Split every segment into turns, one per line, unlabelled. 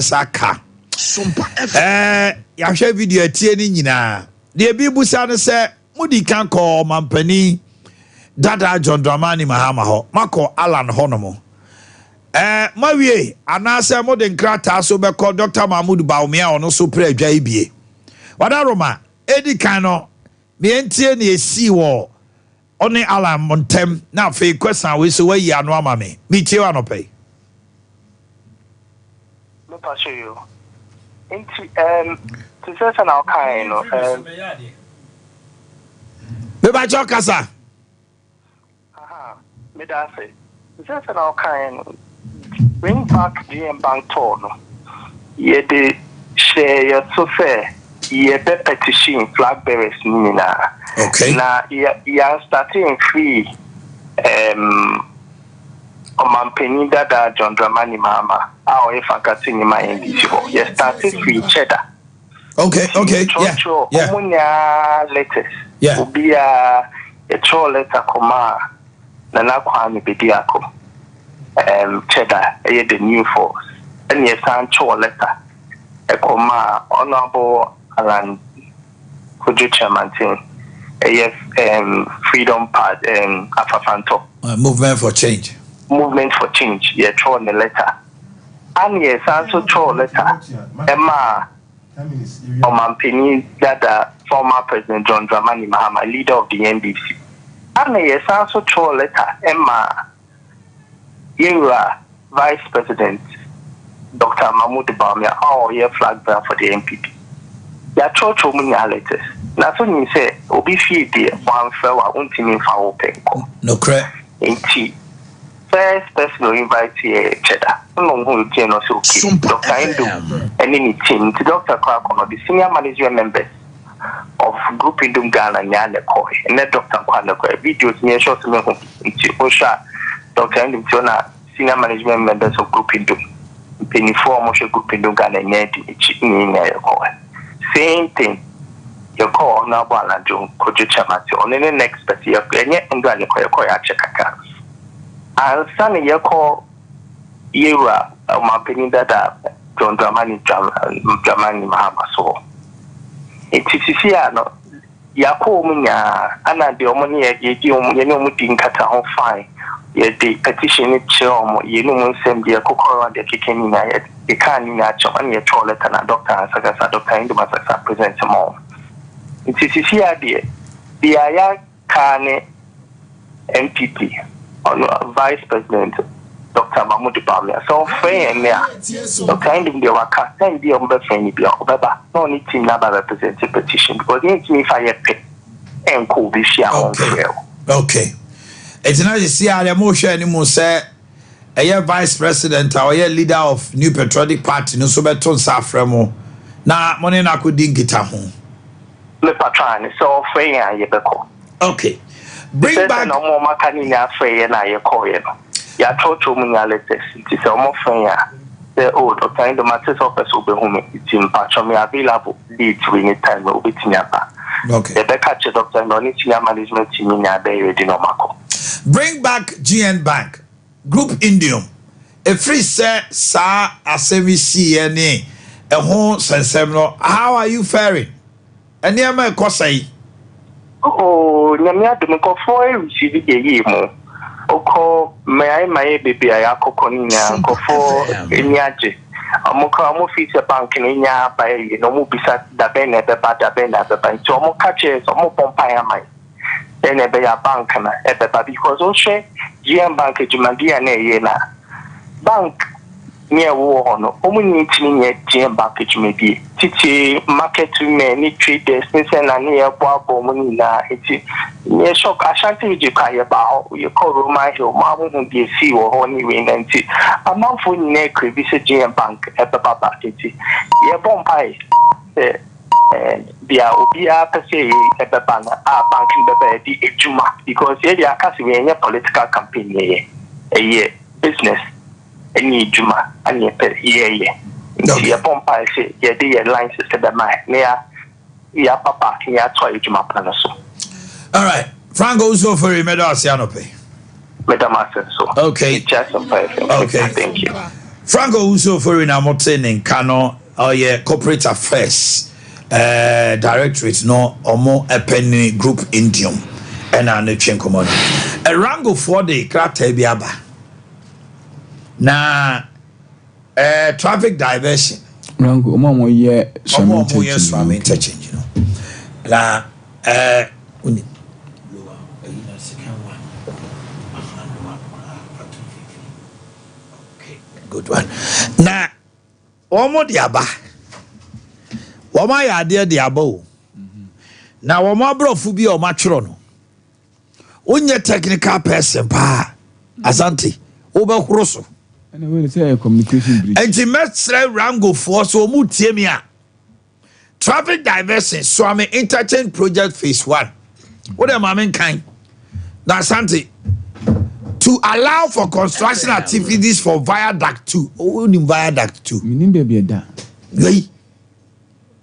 Nsa ka. Ɛɛ, yɛahwɛ video atie no nyinaa. Deɛ ebi busa no sɛ, modi kan kɔ ɔmampanin dada John Dramani Mahama hɔ, makɔ Alan hɔ nom. Ɛɛ, mawie anaasɛ mode nkrataa so bɛkɔ Dr. Mahmoud Bawumia a ɔno nso pere adwa yi bie. Wadaroma, edi kan no, meɛntie ne esii wɔ ɔne Alan mo ntɛm, na afei kwɛsan wei so wayi ano ama me. Metie wɔ anɔpɛ yi.
Mepa so yi o. Nti te sɛ na ɔkae no.
Mebakyɛ kasa.
Aha, meda ase. Te sɛ na ɔkae no, Bring Back GN Bank tour no, yɛde hyɛ yɛ so sɛ yɛbɛ petition flag bearers no nyinaa. Na yɛn starting free ɔmanpanyin dada John Dramani Mahama a ɔyɛ fankasi nyima NDC hɔ. Yɛ starting free Cheddar. Kyerɛkyerɛ ɔmo nyinaa letters. Obiara yɛtwerɛ letter kɔma a Nana Kwame Bediako, Cheddar, ɛyɛ the New Force, ɛna yɛsan kyerɛ letter ɛkɔma a Honourable Alan Kojo Kyerematen, ɛyɛ Freedom Party, Afafantɔ.
Movement for Change.
Movement for Change, yɛtwerɛ ne letter. Ana yɛsan so twerɛ letter ɛma ɔmanpanyin dada, former President John Dramani Mahama, leader of the NDC. Ana yɛsan so twerɛ letter ɛma yɛwura Vice President Dr. Mahmoud Bawumia a ɔyɛ flag bearer for the NPP. Yɛatwerɛtwerɛ mu nyinaa letters, na so nyim sɛ obi fie deɛ, wɔamfrɛ wo a, wontumi mfa wo pɛ nkɔ.
Nokorɛ.
Nti first person o invite yɛ Cheddar, ɛna ɔmo tie no sɛ okay,
Sumpa
Dr. Endo
FM.
ɛne ne team. Nti doctor kɔ akɔ no, the senior management members of Group Nduom Ghana nyaa ne kɔɛ. Ɛnɛ doctor nkɔ ne kɔɛ, videos ni ɛhyɛ ɔsɛ mehu. Nti wohwɛ a, Dr. Nduom ti ɔna senior management members of Group Nduom, mpanyinfoɔ a wɔhwɛ Group Nduom Ghana nyɛ di n'akyi ne nyinaa yɛ kɔɛ. Same thing, yɛkɔɔ Honourable Alan Kojo Kyerematen, ɔno ne next person. Yɛ ɛnyɛ ndura ne kɔ, yɛkɔ yɛ akyɛ kakra ansa ne yɛkɔ yɛwura ɔmanpanyin dada John Dramani Mahama so hɔ. Nti sisi a no, yɛakɔ wɔn nyinaa, ana deɛ wɔn ne yɛ yɛdi wɔn, yɛne wɔn di nkata ho fine. Yɛde petition no kyerɛ wɔn, yɛne wɔn nsɛm deɛ kɔkɔrɔ deɛ keka nyinaa, yɛ yɛkaa ne nyinaa kyerɛ wɔn, ɛna yɛtwerɛ letter na doctor asakasa, Doctor Nduom asakasa present ma wɔn. Nti sisi a deɛ deɛ yɛaka ne NPP ɔno Vice President Dr. Mahmoud Bawumia sɛ ɔfrɛ yɛn ne a, Dr. Nduom deɛ waka sɛn bi a ɔmbɛfrɛ no bi a, ɔbɛba na ɔne team no aba represent petition, because yɛntumi fa yɛ pɛ ɛnkɔ obi fie a ɔmfrɛ wo.
Okay, ɛnti na sisi a deɛ mohwɛ anim sɛ ɛyɛ Vice President a ɔyɛ leader of New Patriotic Party no nso bɛto nsa afrɛ mo na mo ne no akɔdi nkita ho.
Mepatwa ne sɛ ɔfrɛ yɛn a, yɛbɛkɔ.
Okay, bring
sɛ
back
na ɔmo ɔmo aka ne nyinaa frɛ yɛn a yɛkɔɔyɛ no, yɛatwerɛtwerɛ mu nyinaa letters. Nti sɛ ɔmo frɛ yɛn a, sɛ o Dr. Nduom ate sɛ ɔpɛ sɛ ɔbɛhu me, nti mpatwɔ me available date wei ne time a wobɛtumi aba. Yɛbɛka kyerɛ doctor na ɔne senior management team nyinaa bɛyɛ ready na ɔmo akɔ.
Bring Back GN Bank, Group Nduom, ɛfiri sɛ saa asɛm yi siiɛ ne ɛho sɛnsɛm no, how are you faring? Nneɛma ɛkɔ sɛn?
Oh, Nyame adom, nkɔfoɔ receive deɛ yie mu. Wokɔ mmeae mmeae bebree a yɛakɔkɔ no nyinaa, nkɔfoɔ ani agye. Ɔmo kora ɔmo fi sɛ bank no nya aba awie na ɔmo bisa dabɛn na ɛbɛba, dabɛn na ɛbɛba. Nti ɔmo ka kyerɛ sɛ ɔmo bɔ mpaeɛ ama yɛn sɛ na ɛbɛyɛ a bank na ɛbɛba, because wohwɛ GN Bank adwumadi a na ɛyɛ na bank ne ɛwɔ hɔ no, ɔmo nyɛ ntumi nyɛ GN Bank adwumadie titi market women ne traders ne sɛ na ne yɛboaboa ɔmo nyinaa. Nti nyɛ shock, Ashanti Region kora yɛba hɔ, yɛkɔ Roman Hill mo ahohu deɛ esii wɔ hɔ ne wei na nti amanfoɔ nyinaa kura bi sɛ GN Bank ɛbɛba back. Nti yɛbɔ mpae sɛ bia obiara pɛ sɛ yɛ ɛbɛba no a, bank no bɛba yɛde adwuma, because yɛde aka sɛ yɛnyɛ political campaign, yɛyɛ ɛyɛ business ɛne adwuma ɛne yɛpɛ yɛyɛ. Nti yɛbɔ mpae sɛ yɛde yɛ license bɛma yɛ na yɛ yɛaba back na yɛatoa adwuma pa no so.
All right, Frank Owusu Ofori, mɛda ase anɔpɛ.
Meda mo ase so.
Okay.
Mekyia Asɛmpa FM.
Okay.
Thank you.
Frank Owusu Ofori na mote ne nka no, ɔyɛ corporate affairs directorate no ɔmo ɛpɛ Group Nduom ɛna ne twe nkɔmɔ no. Rangofoɔ de krataa bi aba na traffic diversion.
Rango, ɔmo a wɔyɛ
ɔmo a ɔmo yɛ Suame interchange no na uni lower ɛyi na second one aha, lower koraa ato fifi. Okay, good one. Na wɔn de aba, wɔn ayɛ adeɛ de aba o, na wɔn aborɔfo bi a wɔn atwerɛ no, wonyɛ technical person paa, Asante, wobɛhoro so.
Ɛna wei sɛ ɛyɛ communication bridge.
Nti mɛsrɛ Rangofoɔ so wɔn tie mi a, traffic diversion, Suame interchange project phase one, wode maame nkan na Asante, to allow for construction activities for viaduct two. Wonim viaduct two?
Menim baabi ɛda.
Wei.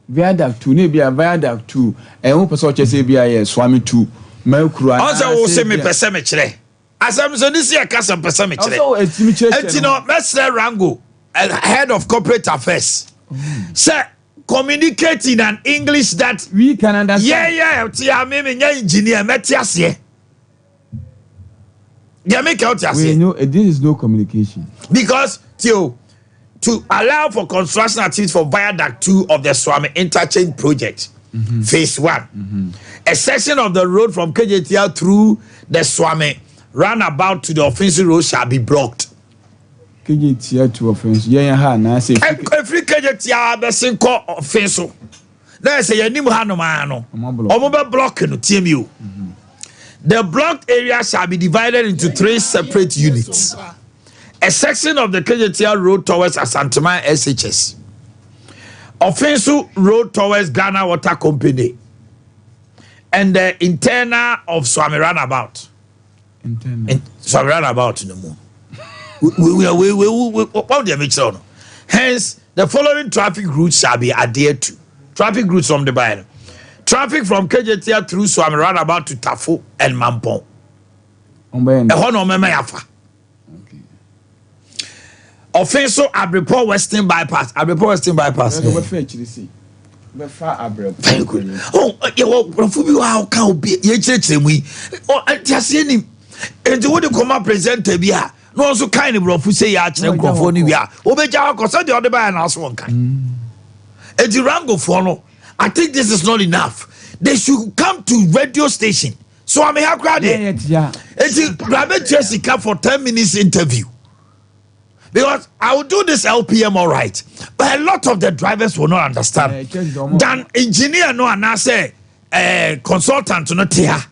Viaduct two ne bi a, viaduct two ɛyɛ wo pɛ sɛ ɔkyɛ sɛ bi a yɛ Suame two Mɛkuro.
Ɔn sɛ wo sɛ mepɛ sɛ mekyerɛ asɛm so ne si ɛka sɛ mpɛ sɛ mekyerɛ.
Ɔsɛ ɛtumi kyerɛkyerɛ.
Enti no mɛsrɛ Rango head of corporate affairs sɛ communicate in an English that
we can understand.
Yeah, ti a me nyɛ engineer, mɛte aseɛ deɛ meka, wote
We
aseɛ.
know this is no communication.
Because tio, to allow for construction activities for viaduct two of the Suame interchange project phase one, a section of the road from Kejetia through the Suame roundabout to the Offinso Road shall be blocked.
Kejetia to Offinso, yɛn ha anaasɛ?
Efiri Kejetia bɛsi nkɔ Offinso na ɛsɛ yɛn anim hanom ara no.
Ɔmo block.
Ɔmo bɛ block no. Tie mi o, the blocked area shall be divided into three separate units: a section of the Kejetia Road towards Asanteman SHS, Offinso Road towards Ghana Water Company, and the internal of Suame roundabout.
Internal.
Suame roundabout no mu we we we we we what deɛ mekyerɛ no. Hence, the following traffic routes shall be adhered to. Traffic routes from the by traffic from Kejetia through Suame roundabout to Tafo and Mampong.
Ɔmo bɛyɛ no.
Ɛhɔ na ɔmɛmɛ yafa. Offinso Abrepɔ Western Bypass, Abrepɔ Western Bypass.
Ɛsɛ wɔbɛfa akyiri si bɛfa abrɛ.
Very good. Oh, yɛwɔ nkurɔfo bi wɔ a ɔka obi yɛkyerɛkyerɛ mu yi, ɔ ɛnti aseɛ nim, nti wode kɔma presenter bi a na ɔno nso kan ne borɔfo sɛ yɛ akyerɛ nkurɔfoɔ no wie a, wobɛgya akɔ sɛdeɛ ɔde baeɛ no aso wɔn kan. Nti Rangofoɔ no, I think this is not enough. They should come to radio station so ame ha koraa deɛ.
Yɛn tia.
Nti bra bɛtua sika for 10 minutes interview, because I will do this LPM all right, but a lot of the drivers will not understand
check the ɔmo-
than engineer no anaasɛ consultant no te ha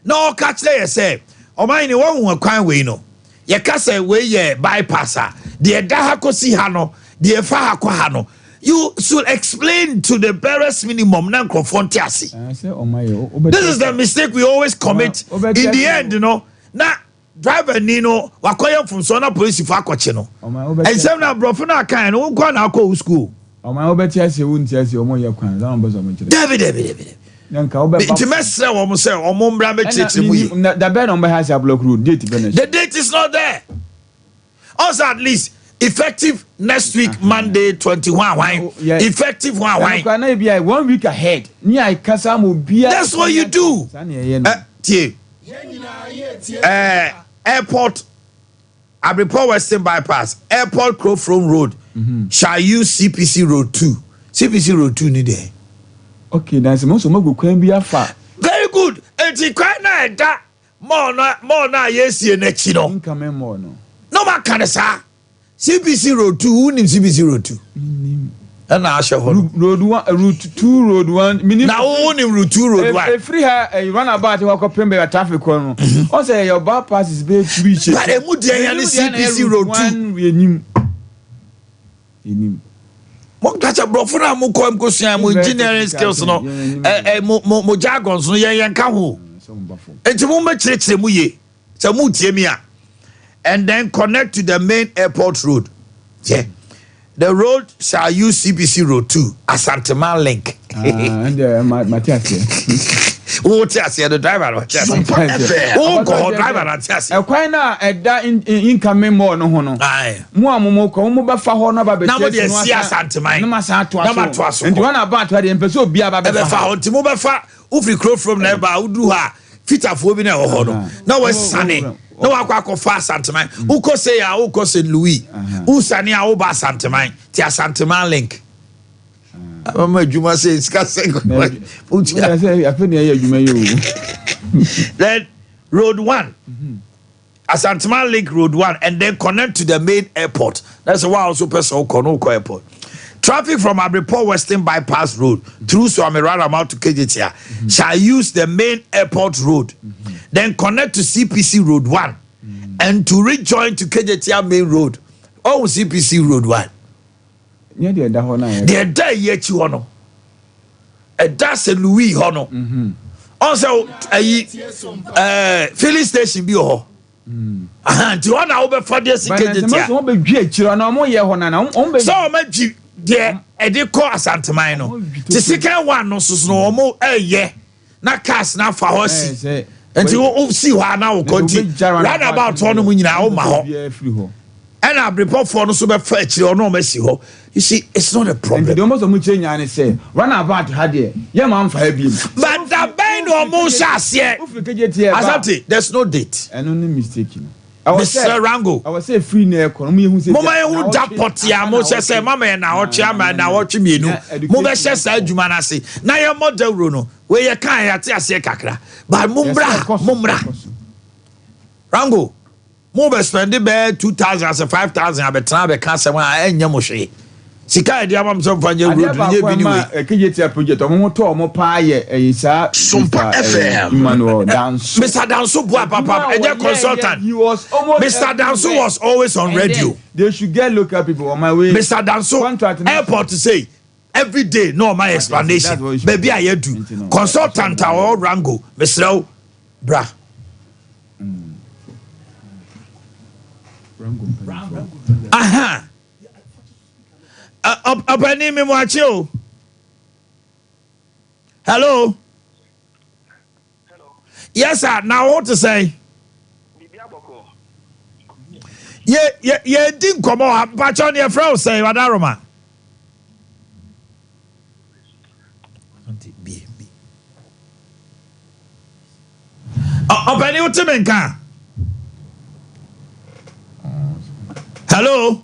na ɔka kyerɛ yɛ sɛ ɔman ni wɔn ho kwan wei no, yɛka sɛ wei yɛ bypass a, deɛ ɛda ha kɔsi ha no, deɛ ɛfa ha kɔ ha no, you should explain to the barest minimum na nkurɔfoɔ nte ase.
Ɛɛ, sɛ ɔmo ayɛ o-
This is the mistake we always commit. In the end no, na driver ni no wakɔyɛ mfomsoɔ na polisifoɔ akɔkye no.
Ɔman wobɛte.
Ɛnsɛm na aborɔfo no akan no, wo nkɔ na akɔ wo school.
Ɔman, wobɛte ase, wo nte ase, ɔmo yɛ kwan saa, ɔmo pɛ sɛ ɔmo kyerɛ.
Dabi, dabi, dabi, dabi.
Na nka wobɛba.
Nti mɛsrɛ wɔn sɛ ɔmo mbra mɛkyerɛkyerɛ mu yi.
Na da bɛn na ɔmo bɛha ase ablock road? Date bɛn na
The date is not there. Also, at least effective next week Monday 21 wine. Effective one wine.
Ɛnukura na ebi a one week ahead ní a kasa ma obiara.
That's what you do.
Saa na ɛyɛ no.
Tie, airport, Abrepɔ Western Bypass, Airport Krofrom Road shall use CPC Road 2. CPC Road 2 ni deɛ.
Okay, na sɛ mo nso mo agu kwan bi afa.
Very good. Eti kwan na ɛda mall na yɛsie n'akyi no.
Incoming mall no.
Na ɔma ka ne saa CPC Road 2. Wunim CPC Road 2 ɛna ahyɛ hɔ no?
Road one, route two, road one minim.
Na wo nim route 2, road 1?
Efiri ha ɛyi roundabout hɔ akɔpem baabi a traffic kɔ no, ɔsɛ ɛyɛ bypasses bɛyɛ two each.
But emu deɛ yɛn ne CPC Road 2.
Enim enim.
Mo kasa borɔfo no a mo kɔ nkosua mo engineering skills no, ɛ ɛ mo jargons no, yɛn ka ho.
Sɛ mo ba fam.
Nti mo mbɛkyerɛkyerɛ mu yie sɛ mo tie mi a, and then connect to the main airport road. Yeah. The road shall use CPC Road 2 Asanteman link.
Ah, ɛnde ma te aseɛ.
Wo te aseɛ no, driver no ɔte aseɛ. Wo nkɔ hɔ, driver no ate aseɛ.
Ɛkwan no a ɛda incoming mall no ho no, mo a mo mo kɔ, mo bɛfa hɔ na ba bɛkyɛ
na mo de asi Asanteman
na mo asan atoa so. Nti wɔn aba atoa deɛ mpɛ sɛ obiara ba
bɛfa hɔ. Nti mo bɛfa wofiri kuro from na ɛba a woduru hɔ a fitafoɔ bi na ɛwɔ hɔ no na wɔasane na wakɔ akɔfa Asanteman. Wokɔ sei a wokɔ St. Louis, wosane a woba Asanteman, ti Asanteman link. Amama adwuma sɛ sika sɛ
wotua. Afei na ɛyɛ adwuma yi o.
Then road 1, Asanteman link road 1, and then connect to the main airport. That's why also person wokɔ no wokɔ airport. Traffic from Abrepo Western Bypass Road through Suame Roundabout to Kejetia shall use the main airport road, then connect to CPC Road 1 and to rejoin to Kejetia Main Road. Oh, CPC Road 1.
Nyɛ deɛ ɛda hɔ no a yɛka.
Deɛ ɛda ayi akyi hɔ no, ɛda St. Louis hɔ no. Ɔn sɛ ayi filling station bi wɔ hɔ. Nti hɔ na wobɛfa deɛ si Kejetia.
Sɛ wɔn bɛdwi akyire na wɔn yɛ hɔ na na wɔn bɛ.
Sɛ wɔn adwi deɛ ɛde kɔ Asanteman no. Te second one no soso no wɔn ɛyɛ na cars na afa hɔ si. Nti wo si hɔ a na wokɔ nti roundabout hɔ nom nyinaa woma hɔ. Ɛna abrepɔfoɔ no nso bɛfa akyire hɔ na wɔn asi hɔ. You see, it's not a problem.
Nti deɛ wɔn sɛ wɔn kyerɛ nyinaa ne sɛ runabout ha deɛ yɛ maa nfa ha biem.
But da bɛn na wɔn hyɛ aseɛ?
Wofiri Kejetia ba.
Asante, there's no date.
Ɛno ne mistake no.
Mesrɛ Rango.
Ɛwɔ sɛ efiri na ɛkɔ no, mo yɛ hu sɛ.
Moma yɛ hu da pɔtee a mo hyɛ sɛ mama yɛ naawɔtwe ama naawɔtwe mmienu mo bɛ hyɛ saa adwuma no ase na yɛ mmɔ dawuro no. Wei yɛ kan yɛ ate aseɛ kakra but mo mmra mo mmra. Rango. Mo bɛ spɛnde bɛyɛ 2000 ase 5000 abɛtena abɛka asɛm a ɛnyɛ mo hwee. Sika a yɛde ama mo sɛ momfa nyɛ
Adeɛ
road no nyɛ
baako
bi
a
ne wei.
ɛma Kejetia project ɔmo ho tɔ ɔmo paa yɛ ɛyi saa
Sompa
Mister ɛyi
FM.
Emmanuel Danso.
Mister Danso boa
Adwuma
papa
a
ɛnyɛ
wɔyɛɛ yɛ
consultant.
he was almost
Mister Danso
everywhere
was always on
and
radio.
then they should get local people on my way.
Mister Danso
Contract no
airport sei every day na ɔma explanation
That's what you should
baabi a
do.
yɛadu.
Nti no,
Consultant a ɔwɔ Rango mesrɛ wo bra. Aha. Ɔpani mi mu akye o. Hello. Yes sir, na wo te sɛn? Yɛ yɛ yɛ di nkɔmɔ ha mpakyɛw ne yɛfrɛ wo sɛn Wadaroma? Ɔpani wo te me nka? Hello.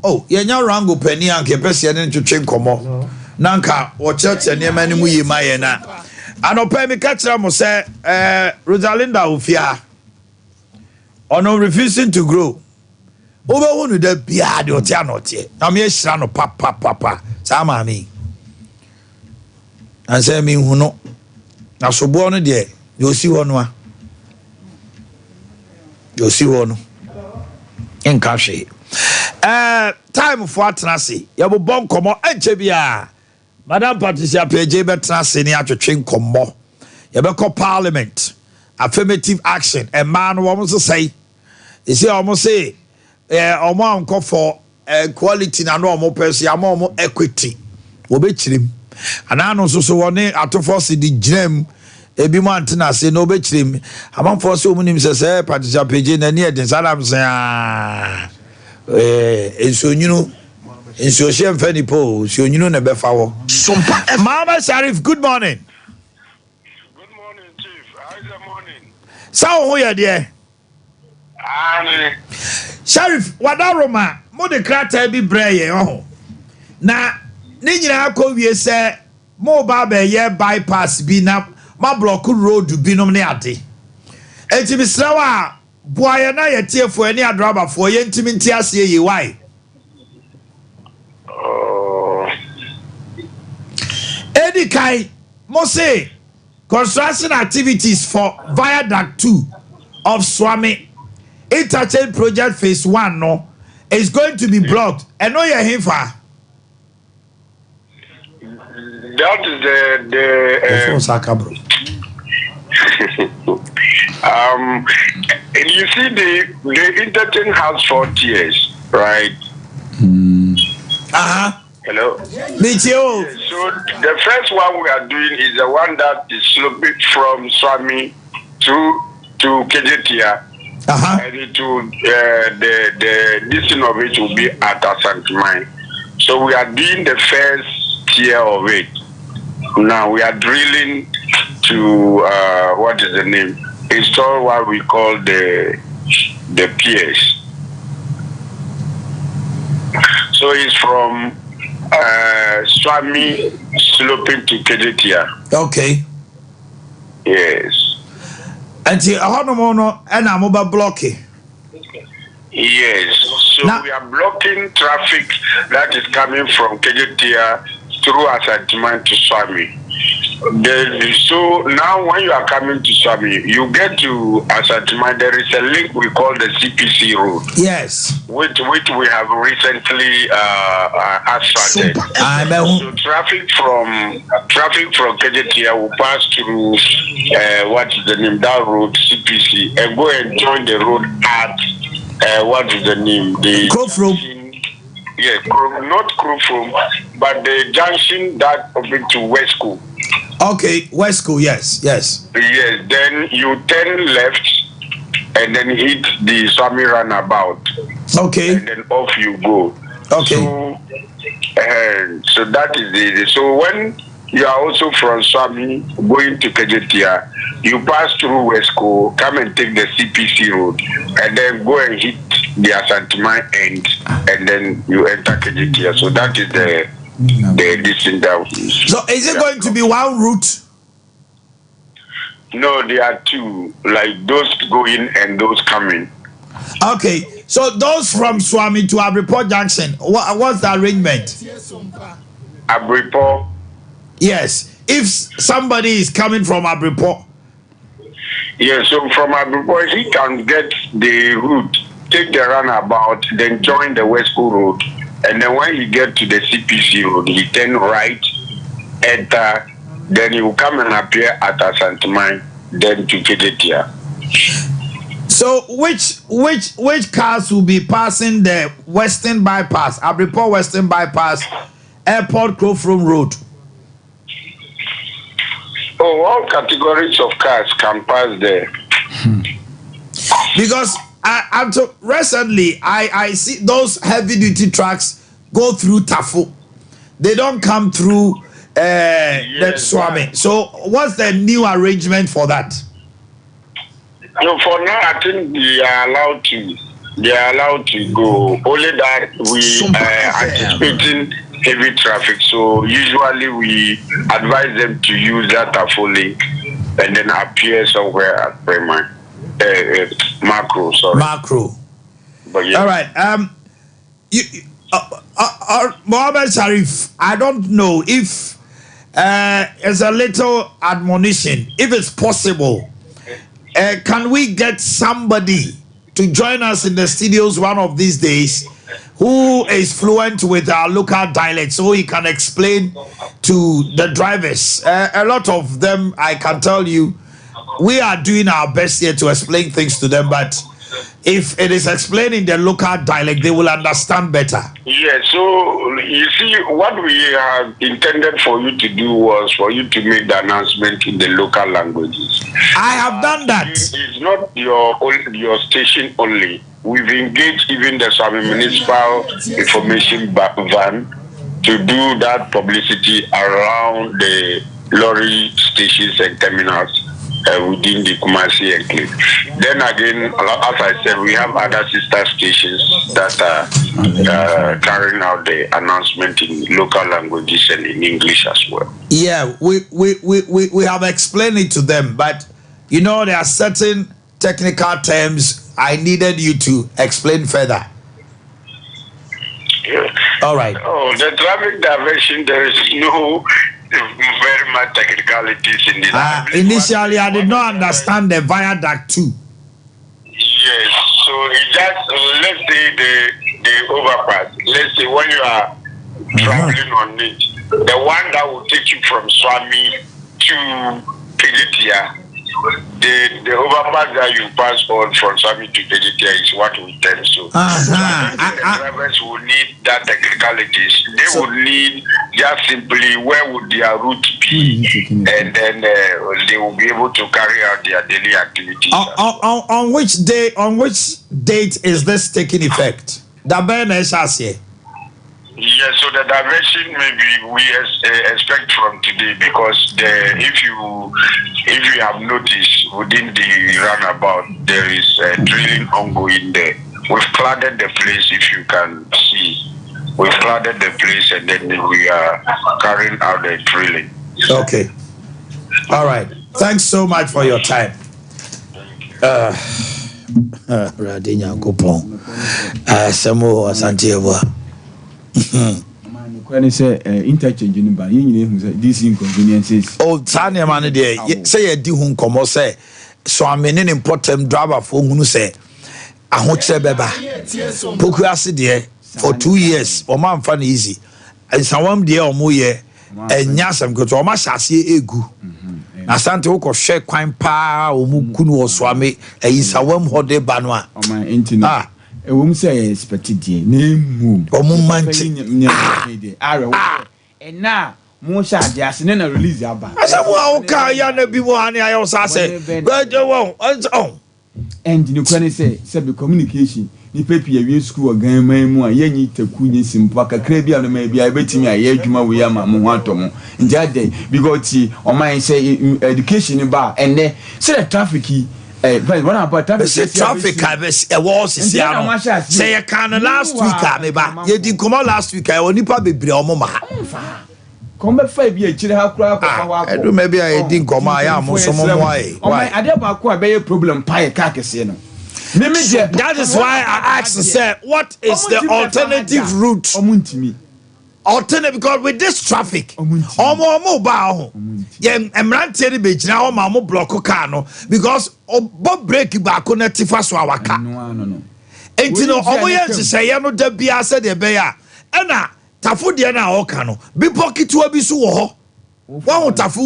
Oh, yɛnya Rango panin a anka yɛpɛ sɛ yɛne no twetwe nkɔmmɔ na anka wɔkyerɛkyerɛ nneɛma no mu yie ma yɛn a. Anɔpa yi meka kyerɛ mo sɛ eh, Rosalinda Ofia, ɔno refusing to grow. Wobɛhu no da biara deɛ ɔte ano ɔteɛ. Nyame ahyira no papapapa saa maame yi. Ansɛ menhu no. Na soboɔ no deɛ, deɛ ɔsi hɔ no a. Deɛ ɔsi hɔ no nka hwee. Ɛɛ time fo atena ase yɛbobɔ nkɔmmɔ ɛnkyɛ biara Madam Patricia Appiagyei bɛtena ase ne atwetwe nkɔmmɔ. Yɛbɛkɔ parliament affirmative action mmaa no wɔn sesɛe. Ɛsi a wɔn se ɛɛ wɔn ankɔ for Equality na na wɔn pɛ so yɛama wɔn equity wɔbɛkyerɛ mu anaa no nso so wɔne atofoɔ se de gyina mu ebi mu ante n'ase na wɔbɛkyerɛ mu amanfoɔ sɛ wɔn nim sɛ sɛ Patricia Pagye n'ani ɛden saa nam sɛ aa ɛɛ nsuonwunu nsuohyɛ mfa nipa o nsuonwunu na ɛbɛfa wɔ.
Sompa F.
Mama Sharif, good morning.
Good morning, Chief. How is the morning?
Sɛ wo ho yɛ deɛ.
Aane.
Sheriff Wadaroma, mode krataa bi brɛɛ yɛn ɔho, na ne nyinaa kɔ wie sɛ moreba abɛyɛ bypass bi na moablɔko road binom ne ade. Enti mesrɛ wo a, boa yɛn na yɛn atiefoɔ, yɛne adrabafoɔ, yɛntumi nte aseɛ yie, wai?
Oh.
Edi kan, mose Construction activities for Viaduct 2 of Suame Interchange Project Phase 1 no is going to be blocked. Ɛno yɛ hefa?
That is the
Yɛfrɛ wo saa bro.
And you see the interchange has 4 tiers, right?
Uh-huh.
Hello.
Metie o.
So the first one we are doing is the one that is sloping from Suame to to Kejetia. And it will, the this thing of it will be at Asanteman. So we are doing the first tier of it. Now we are drilling to what is the name? Install what we call the piers. So it's from Suame sloping to Kejetia. Yes.
Nti ɛhɔnom no ɛna mobɛ block?
Yes. So
Now-
we are blocking traffic that is coming from Kejetia through Asanteman to Suame. So now when you are coming to Suame, you get to Asanteman, there is a link we call the CPC road. Which we have recently asphalted.
I
So traffic from Kejetia will pass through what is the name, that road CPC, and go and join the road at what is the name, the
Krofrom.
Yeah, not Krofrom, but the junction that open to West School.
Okay, West School, yes.
Yes, then you turn left and then hit the Suame roundabout. And then off you go. So that is the, so when you are also from Suame going to Kejetia, you pass through West School, come and take the CPC road, and then go and hit the Asanteman end, and then you enter Kejetia. So that is the this thing that.
So is it going to be one route?
No, there are two, like those going and those coming.
Okay, so those from Suame to Abrepɔ Junction, what's the arrangement?
Abrepɔ?
Yes, if somebody is coming from Abrepɔ.
Yeah, so from Abrepɔ, he can get the route, take the roundabout, then join the West School Road, and then when he get to the CPC road, he turn right, enter, then he will come and appear at Asanteman, then to Kejetia.
So which cars will be passing the Western Bypass, Abrepɔ Western Bypass, Airport Krofrom Road?
Oh, all categories of cars can pass there.
Because recently I see those heavy duty trucks go through Tafo. They don't come through the Suame. So what's the new arrangement for that?
No, for now I think they are allowed to. They are allowed to go. Only that we are anticipating heavy traffic, so usually we advise them to use that Tafo link and then appear somewhere at Bremen, Macro. Sorry,
Macro.
But yeah.
All right. Mohammed Sharif, I don't know if it's a little admonition. If it's possible, can we get somebody to join us in the studios one of these days who is fluent with our local dialect so he can explain to the drivers? A lot of them, I can tell you, we are doing our best here to explain things to them, but if it is explained in the local dialect, they will understand better.
Yeah, so you see, what we have intended for you to do was for you to make the announcement in the local languages.
I have done that.
It's not your station only. We've engaged even the Suame Municipal Information Van to do that publicity around the lorry stations and terminals within the Kumasi enclave. Then again, as I said, we have other sister stations that are carrying out the announcement in local languages and in English as well.
Yeah, we have explained it to them, but there are certain technical terms I needed you to explain further.
Yeah.
All right.
Oh, the traffic diversion, there is no very much technicalities in it.
Initially, I did not understand the viaduct too.
Yes, so it just, let's say the overpass. Let's say when you are traveling on it, the one that will take you from Suame to Kejetia, The overpass that you pass on from Suame to Kejetia is what we tend to. So I don't think the drivers will need that technicalities. They would need just simply where would their route be, and then they will be able to carry out their daily activities.
On which day, on which date is this taking effect? Da bɛn na ɛhyɛ aseɛ?
Yes, so the diversion maybe we expect from today, because the if you have noticed within the roundabout there is a drilling ongoing there. We've flooded the place, if you can see. We've flooded the place and then we are carrying out the drilling.
Okay. All right. Thanks so much for your time. Awurade Nyankopɔn. Asɛm wɔ Asante Yeboah.
Nokorɛ ne sɛ interchange no ba, yɛn nyinaa ehu sɛ these inconveniences.
O, saa nneɛma no deɛ, sɛ yɛdi ho nkɔmmɔ sɛ Suame ne ne mpɔtam driverfoɔ hunu sɛ ahokyerɛ bɛba. Pokuase deɛ, for 2 years wɔn amfa no easy. Nsawam deɛ, wɔn yɛ ɛnya asɛm ketewa, wɔn ahyɛ aseɛ egu. Na Asante wokɔhwɛ kwan paa, wɔn ku no wɔ Suame ɛyi Nsawam hɔ de ba no a.
Ɔman nti no, ɛwɔ mu sɛ yɛ expect deɛ na emu.
Wɔn mma nkye.
Awerɛho ɛna a mo hyɛ adeɛ ase ne na release aba.
Asɛm a woka ya na bi mu ha ne ayɛ wo saa sɛ bɛgye wɔn ɔn.
And nokura ne sɛ, sɛbi, communication, nipa pii awie sukuu wɔ Ghana man mu a yɛnyi taku nye simpa kakra bi a no ma bi a yɛbɛtumi ayɛ adwuma wei ama mo ho atɔ mo. Nti adɛ because tie ɔman sɛ education ni ba a, ɛnɛ sɛdeɛ traffic yi wɔn aba traffic.
Bɛsɛ traffic a ɛwɔ sisi ano sɛ yɛ kan no last week a meba yɛdi nkɔmɔ last week a, ɛwɔ nipa bebree a wɔn ma ha.
Kɔn bɛfa bi akyire ha koraa kɔfa hɔ akɔ.
Ɛdumɛ bi a yɛdi nkɔmɔ a yɛ a mo nso mo mo ayɛ.
Ɔman adeɛ baako a ɛbɛyɛ problem pa yɛ kaa kɛseɛ no. Mímí deɛ.
That is why I ask sɛ, what is the alternative route?
Ɔmo ntumi.
Alternative, because with this traffic, ɔmo ba ho yɛ mmeranteɛ no bɛgyina hɔ ma ɔmo block car no, because ɔbɔ brake baako na ti fa so a waka. Nti no ɔmo yɛ nhyehyɛeɛ no da biara sɛdeɛ ɛbɛyɛ a, ɛna Tafo deɛ no a ɔka no, bepɔ ketewa bi so wɔ hɔ. Wɔn Tafo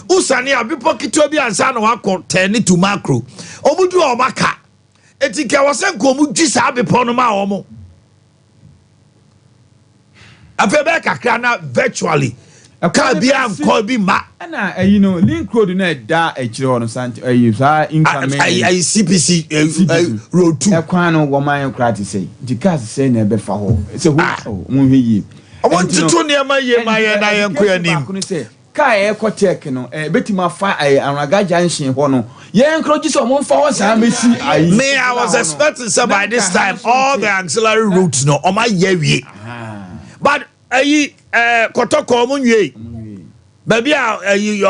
wusane a bepɔ ketewa bi ansa na wakɔ tɛn to Makro. Ɔmo du a, ɔmo aka eti nka wɔ sɛ nka ɔmo dwi saa bepɔ no ma ɔmo. Afei bɛyɛ kakra na virtually kaa bi ankɔ bi ma.
Ɛna ɛyi no, link road no ɛda akyire hɔ no, sant ɛyi saa income.
Ayi CPC road two.
Ɛkwan no wɔn ayɛ koraa te sɛ nti cars sɛ na ɛbɛfa hɔ sɛ hɔ ɔ wɔn hwɛ yie.
Ɔmo ntutu nneɛma yie ma yɛ na yɛn kɔ anim.
Kaa ɛkɔ Tech no, bɛtumi afa Anraga Junction hɔ no, yɛn nkoro gye sɛ ɔmo nfa hɔ saa mesi ayi.
Me, I was expecting sɛ by this time all the ancillary routes no ɔmo ayɛ wie, but ayi Kɔtɔkɔ ɔmo nwie baabi a ayi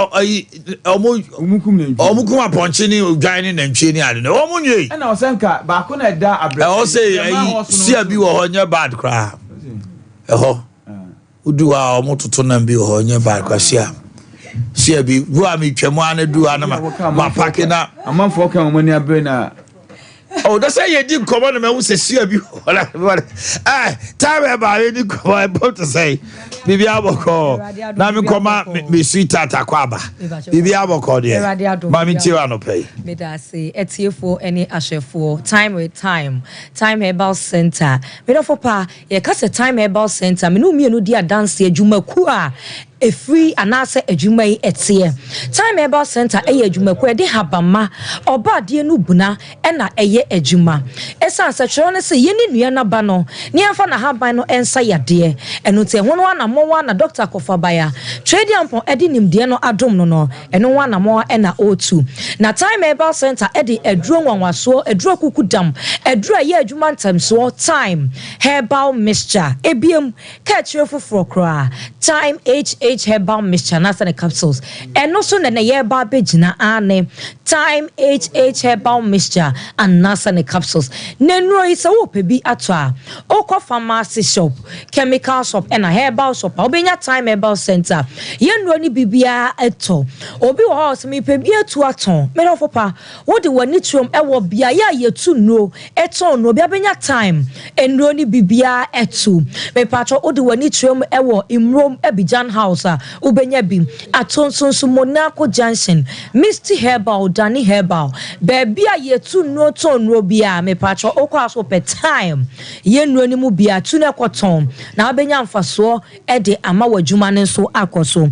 ɔmo ɔmo kum apɔnkye ne odwan ne nantwie ne ade no, ɔmo nwie.
Ɛna ɔsɛ nka baako na ɛda abirɛ.
Ɛhɔ sɛ ayi sia bi wɔ hɔ, nyɛ bad koraa. Ɛhɔ wodu hɔ a, ɔmo toto nam bi wɔ hɔ, nyɛ bad koraa. Sia bi wo a metwa mu ano du hɔ no ma park na.
Amanfoɔ kan wɔn ani abere na.
Oh, da sɛ yɛdi nkɔmmɔ no, mahu sɛ sua bi wɔ time ɛba yɛdi nkɔmmɔ ɛbɔ te sɛ biribi abɔkɔ na menkɔma me sweetheart akɔ aba. Biribi abɔkɔ deɛ, ma mentie wa anɔpɛ yi.
Meda ase, atiefoɔ ne ahwɛfoɔ. Time with Time, Time Herbal Center. Medɔfo pa, yɛka sɛ Time Herbal Center, mene mmienu di adanse adwumakuo a ɛfiri anaasɛ adwuma yi ɛteɛ. Time Herbal Center ɛyɛ adwumakuo ɛde habama ɔba adeɛ no buna ɛna ɛyɛ adwuma. Ɛsiane sɛ twerɛ no sɛ yɛne nnua no aba no ne yɛmfa n'ahaban no ɛnsa yadeɛ, ɛno nti ɛho no anammɔn na Dr. Kɔfabaya Twɛdiampɔn ɛde nimdeɛ no adom no, ɛno ho anammɔn ɛna ɔretu. Na Time Herbal Center ɛde aduro nwanwasoɔ, aduro kuku dam, aduro a ɛyɛ adwuma ntɛmsoɔ, Time Herbal Mixture. Ebiem kɛkyerɛ foforɔ koraa, Time HH Herbal Mixture anaasɛ ne capsules, ɛno so na yɛreba abɛgyina ane. Time HH Herbal Mixture anaasɛ ne capsules na nnuro yi, sɛ wopɛ bi ato a, wokɔ pharmacy shop, chemical shop ɛna herbal shop a, wobɛnya Time Herbal Center yɛn nnuro no biribiara ɛtɔ. Obi wɔ hɔ a ɔsɛ mepɛ bi atu atɔn, mɛdɔfo pa, wode w'ani turom ɛwɔ beaeɛ a yɛtu nnuro ɛtɔn nnuro bi, abɛnya Time nnuro no biribiara ɛto. Mepatwɔ, wode w'ani turom ɛwɔ Mmrom Abidjan House. capsules a wobɛnya bi ato nso nso Monaco Junction, Misty Herbal, Dani Herbal, baabi a yɛtu nnuro tɔn nnuro biara. Mepatwɔ, wokɔ a so pɛ Time yɛ nnuro no mu bia tu no ɛkɔtɔn na wobɛnya mfasoɔ de ama w'adwuma no nso akɔ so.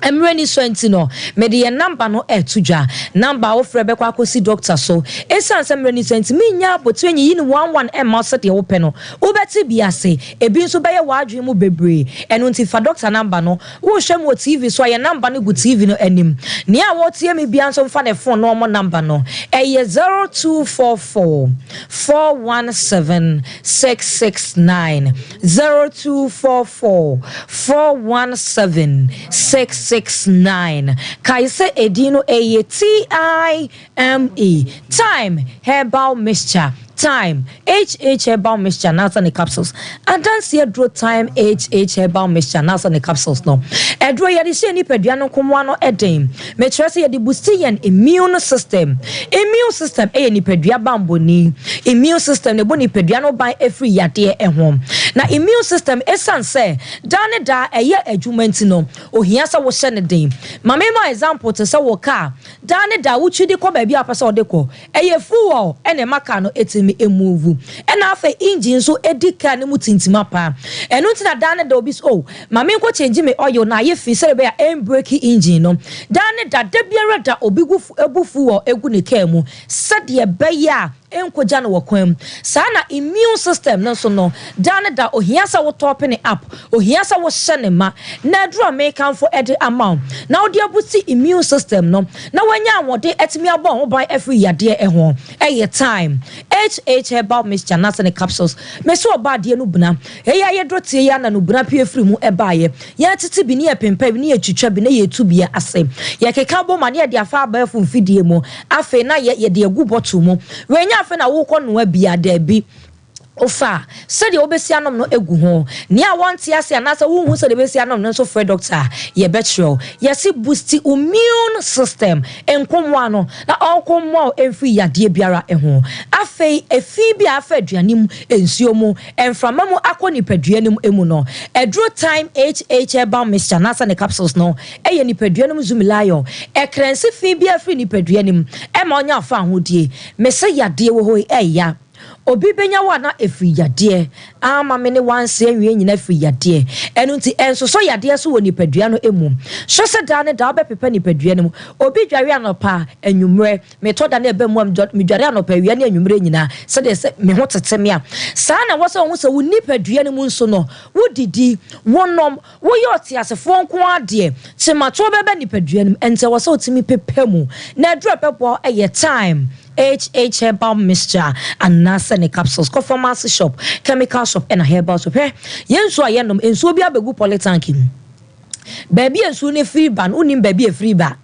Mmerɛ ni so nti no, mede yɛn number no ɛto dwa. Number a wofrɛ bɛkɔ akɔsi doctor so. Ɛsiane sɛ mmerɛ ni so nti, menya abotire nyiyi no one one ɛmma wo sɛdeɛ wopɛ no. Wobɛte bi ase, ebi nso bɛyɛ w'adwene mu bebree. Ɛno nti fa doctor number no. Wohwɛ mu wɔ TV so a, yɛn number no gu TV no anim. Nea a wɔtie mi bia nso mfa ne phone na ɔmo number no ɛyɛ 0244 417 669, 0244 417 669. Kae sɛ edin no ɛyɛ TIME, Time Herbal Mixture, Time HH Herbal Mixture anaasɛ ne capsules. Adanseɛ duro Time HH Herbal Mixture anaasɛ ne capsules no, ɛduro yɛde hyɛ nipadua no nkomoa no ɛden. Mekyerɛ sɛ yɛde boost yɛn immune system. Immune system ɛyɛ nipadua bambɔni. Immune system na ɛbɔ nipadua no ban ɛfiri yadeɛ ɛho. Na immune system, ɛsiane sɛ daa ne daa ɛyɛ adwuma nti no, ohia sɛ wohyɛ ne den. Maame, ma example te sɛ wɔ car, daa ne daa wotwi de kɔ baabi a wopɛ sɛ ɔde kɔ, ɛyɛ fuel ɛna ɛma car no ɛtumi emove. Ɛna afei engine nso edi car no mu tintima paa. Ɛno nti na daa ne da obi so, oh, maame, nkɔ change me oil na ayɛ fi sɛde bɛyɛ ɛnbreki engine no. Daa ne da, da biara da, obi gu ebu fuel egu ne car mu sɛdeɛ bɛyɛ a nkogya no wɔ kwan mu. Saa na immune system no nso no, daa ne da ohia sɛ wotop ne up, ohia sɛ wohyɛ ne ma. Na aduru a mekanfo ɛde ama wo na wode aboost immune system no na wanya ahoɔden atumi abɔ ho ban afiri yadeɛ ɛho ɛyɛ Time HH Herbal Mixture anaasɛ ne capsules. Mɛsɛ ɔba adeɛ no buna ɛyɛ ayɛ duro tie yɛ ana no buna pie firi mu ɛbaayɛ. Yɛtete bi ne yɛ pempa bi ne yɛtwitwa bi ne yɛtu bi ase, yɛkeka bɔ ma ne yɛde afa abɛɛfo mfidie mu. Afei na yɛde agu bottle mu. Wɛnya afei na wokɔ noa bia daabi, ofa sɛdeɛ wobɛsi anom no egu ho. Nea wɔnte ase anaasɛ wohu sɛdeɛ wobɛsi anom no nso, frɛ doctor a yɛbɛkyerɛw. Yɛsi boost immune system nkɔmmoa no na ɔnkɔmmoa wo ɛmfiri yadeɛ biara ho. Afei efi bi a afa aduane mu, nsuo mu, mframa mu akɔ nipadua no mu no, ɛduro Time HH Herbal Mixture anaasɛ ne capsules no ɛyɛ nipadua no mu zoomlion. Ɛcleanse fi bi afiri nipadua no mu ɛma ɔnya afa ahodie. Mɛsɛ yadeɛ wɔ hɔ yi, ɛyya obi bɛnya wo a na ɛfiri yadeɛ ama me ne wanse awie nyina firi yadeɛ. Ɛno nti ɛnsosɔ yadeɛ so wɔ nipadua no mu. Hyɛ sɛ daa ne daa wobɛpepa nipadua no mu. Obi dware anɔpa, anwummerɛ. Metɔ da ne ɛbɛ mu a, medware anɔpa, awia ne anwummerɛ nyinaa sɛdeɛ sɛ me ho tete me a. Saa na wɔ sɛ wohu sɛ wo nipadua no mu nso no, wodidi, wonom, woyɛ ɔteasefoɔ nko adeɛ, kyematoɔ bɛbɛ nipadua no mu. Ɛnti wɔ sɛ wotumi pepa mu. Na aduru a ɛbɛboa ɛyɛ Time HH Herbal Mixture anaasɛ ne capsules. Kɔ pharmacy shop, chemical shop ɛna herbal shop. Hwɛ, yɛn nsuo a yɛnom, nsuo bi abɛgu polytank mu. Baabi a nsuo no efiri ba no, wonim baabi a efiri ba,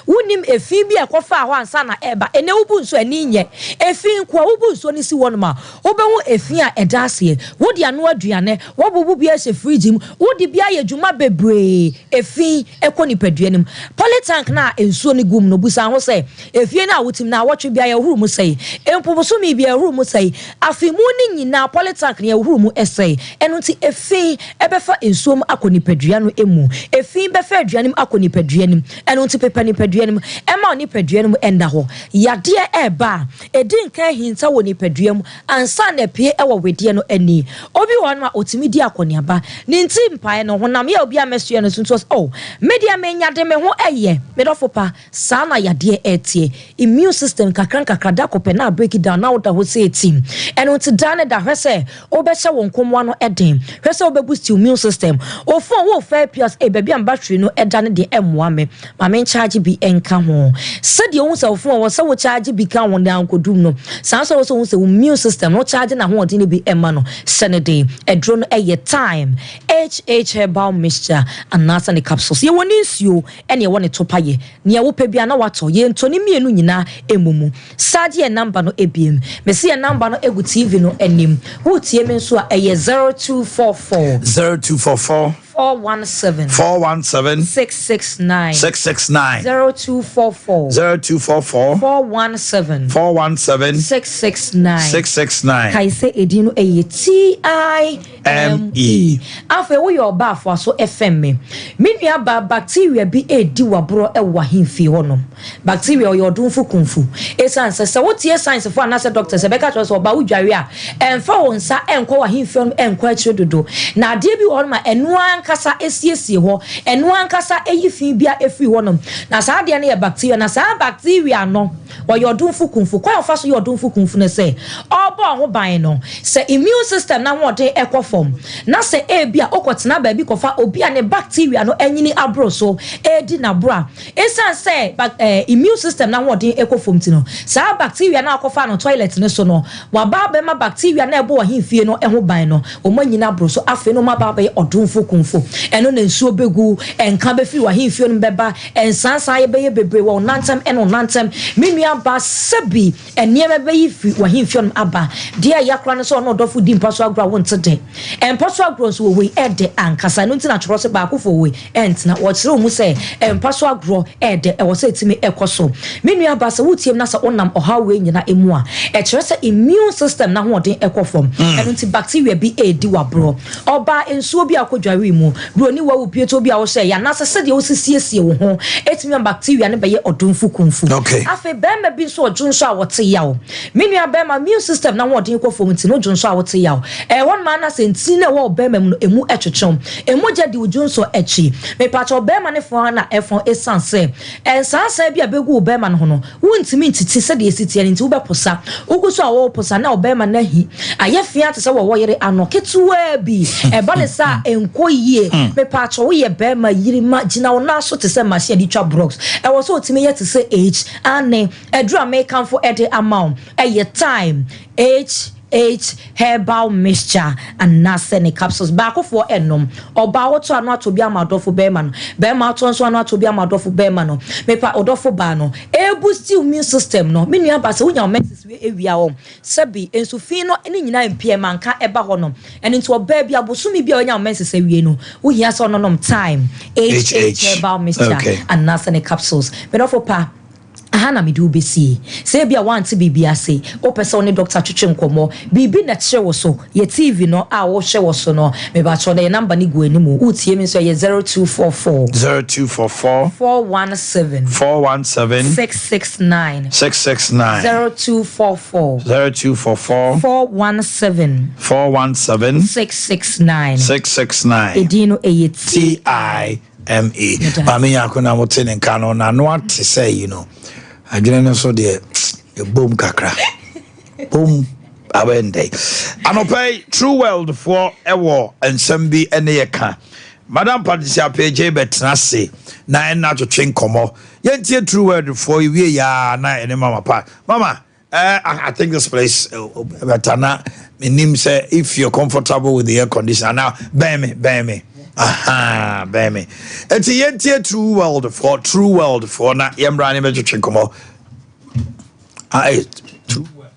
wonim efi bi a ɛkɔfa hɔ ansa na ɛba. Ɛnɛ wobu nsuo ani nyɛ efi nko a wobu nsuo no si hɔ nom a, wobɛhu efi a ɛda aseɛ. Wode ano aduane, wɔbubu bi ahyɛ fridge mu, wode bi ayɛ dwuma bebree, efi ɛkɔ nipadua no mu. Polytank na nsuo no gu mu no, busa ho sɛ efie no a wotim na awɔtwe bi a yɛhoro mu sɛe, mpobosomi bi a yɛhoro mu sɛe, afi mu ne nyinaa polytank no yɛhoro mu sɛe. Ɛno nti efi ɛbɛfa nsuo mu akɔ nipadua no mu, efi bɛfa aduane mu akɔ nipadua no mu. Ɛno nti pepa nipadua no mu, ɛma nipadua no mu ɛnda hɔ. Yadeɛ ɛɛba a, ɛdi nkan hinta wɔ nipadua mu ansa na apie ɛwɔ wedeɛ no ani. Obi wɔ hɔ a otumi di akɔneaba ne nti mpaeɛ no honam yɛ obi a mɛsua no so nso, oh, medeɛ menya de me ho ɛyɛ medɔfo pa. Saa na yadeɛ ɛteɛ. Immune system kakra nkakra da kɔpɛ na break it down na woda hɔ sɛ etim. Ɛno nti daa ne da, hwɛ sɛ wobɛhyɛ wɔn nkɔmmoa no ɛden, hwɛ sɛ wobɛboost immune system. Ofon wo fɛ pias e baabi a battery no ɛda no deɛ, ɛmmoa me, maame nkyagye bi ɛnka ho. Sɛdeɛ ohun sɛ ofon wɔ sɛ wo charge bi ka ho na nkodum no, saa nso wɔ sɛ ohun sɛ immune system no charge na ahoɔden no bi ɛma no hyɛ ne den. Ɛduro no ɛyɛ Time HH Herbal Mixture anaasɛ ne capsules. Yɛwɔ ne nsuo ɛne ɛwɔ ne topa yɛ nea wopɛ bia na watɔ. Yɛntɔ ne mmienu nyinaa emu mu. Saa gye yɛ number no ebiem. Mesi yɛ number no egu TV no anim. Wotie me nso a, ɛyɛ 0244
0244.
417
417
669.
669.
0244
0244
417
417
669.
669.
Kae sɛ edin no ɛyɛ T I M E.
M-E.
Afei woyɛ ɔbaa afoa so ɛfɛm me. Me nua baa, bacteria bi redi w'aborɔ wɔ w'ahemfie hɔ nom. Bacteria ɔyɛ ɔdomfo kumfo. Esiane sɛ sɛ wotie science fo anaasɛ doctors ɛbɛka kyerɛ wo sɛ ɔbaa wodware a ɛmfa wo nsa ɛnkɔ w'ahemfie hɔ nom ɛnkɔ akyire dodo. Na adeɛ bi wɔ hɔ nom a ɛno ankasa ɛsiesie hɔ, ɛno ankasa ɛyi fi biara ɛfiri hɔ nom. Na saa adeɛ no yɛ bacteria. Na saa bacteria no ɔyɛ ɔdomfo kumfo. Kwan a ɔfa so yɛ ɔdomfo kumfo ne sɛ ɔrebɔ wo ho ban no, sɛ immune system no ahoɔden kɔ fam, na sɛ ebia wokɔtena baabi kɔfa obi a ne bacteria no anyini aboro so redi n'aboro a, esiane sɛ bak eh, immune system no ahoɔden kɔ fam nti no, saa bacteria no a wokɔfaa no toilet no so no, waba abɛma bacteria no a ɛbɔ w'ahemfie no ho ban no, wɔanyini aboro so. Afei no wɔaba abɛyɛ ɔdomfo kumfo. Ɛno na nsuo bɛgu, nka bɛfiri w'ahemfie no mu bɛba, Nsansan bɛyɛ bebree wɔ wo nantam ne wo nantam, me nua baa, sɛbi nneɛma bɛyi firi w'ahemfie hɔnom aba. Deɛ ɛya koraa ne sɛ ɔne ɔdɔfo di mpa so agorɔ a wonte dɛ. Mpa so agorɔ nso wɔ hɔ yi, ɛdɛ ankasa. Ɛno nti na twerɛ se baakofoɔ wɔ hɔ yi ɛntena. Wɔkyerɛ wo mu sɛ mpa so agorɔ ɛdɛ, ɛwɔ sɛ ɛtumi kɔ so. Me nua baa, sɛ wotie me na sɛ wonam ɔhaw wei nyina mu a, ɛkyerɛ sɛ immune system no ahoɔden kɔ fam. Ɛno nti bacteria bi redi w'aborɔ. Ɔbaa nsuo bi a wokɔdwaree mu, buroni wawu pieto bi a wohyɛeɛ, anaasɛ sɛdeɛ wosi siesie wo ho tumi ma bacteria no bɛyɛ ɔdomfo kumfo.
Okay.
Afei barima bi nso ɔdwonsɔ a ɔte yaw. Me nua barima, immune system no ahoɔden kɔ fam nti no wodwonsɔ a wote yaw. Ɛwɔ hɔnom ara na sɛ ntini no a ɛwɔ ɔbarima mu no emu twetwe wo. Mogya di wo dwonsɔ akyi. Mepakyɛw, barima no fɔn ara na ɛfɔn esiane sɛ nsaansaa bi a begu wo barima no ho no, Wontumi ntete sɛdeɛ ɛsi teɛ no nti wobɛposa. Wogu so a woreposa na ɔbarima no ahi ayɛ fea te sɛ wɔwɔ yere ano ketewaa bi. Ɛba no saa a ɛnkɔ yie. Mepaakyɛw woyɛ barima yiri ma gyina wo nan so te sɛ machine a yɛde twa blocks. Ɛwɔ sɛ ɔtumi yɛ te sɛ H. Aane, aduru a mekamfo de ama wo ɛyɛ Thyme H. H herbal mixture anaasɛ ne capsules baakofoɔ ɛnom. Ɔbaa wotɔ ano atɔ bi ama ɔdɔfo bɛɛma no, bɛɛma atɔ nso ano atɔ bi ama ɔdɔfo bɛɛma no. Mepa ɔdɔfo baa no, ɛɛbusti wo immune system no. Me nua baa sɛ wonya wo menses wie awia hɔ, sɛbi nsu fi no ne nyinaa mpie ma nka ɛba hɔ nom. Ɛno nti ɔbaa bi a bosome bi a wanya wo menses awie no, wohia sɛ ɔnonom thyme HH herbal mixture anaasɛ ne capsules. Me dɔfo pa. Aha na mede wo bɛsie. Sɛ ebia woante biribi ase, wopɛ sɛ wo ne dɔkta twetwe nkɔmmɔ, biribi na ɛkyere wo so, yɛ TV no a wohwɛ wɔ so no, mepakyɛw na yɛ number no gu anim. Woretie me nso a, ɛyɛ 0244.
0244.
417.
417.
669.
669.
0244.
0244.
417.
417.
669.
669.
Edin no ɛyɛ
TI. MA. Maame Nyarko na mote ne nka no, n'ano ate sɛ yi no. Adwene no so deɛ, ɛbom kakra. Bom abɛndɛ. Anɔpa yi, True World foɔ ɛwɔ nsɛm bi ɛne yɛ ka. Madam Patricia Appiagyei bɛtena ase na ɛna atwetwe nkɔmmɔ. Yɛntie True World foɔ ewie yaa na ɛne Mama Pa. Mama, I think this place better na menim sɛ if you're comfortable with the air conditioner now bɛn me bɛn me aha bɛn me eti yɛntie true world for true world for na yɛmmra ne bɛtwetwe nkɔmmɔ ah, eh, true world.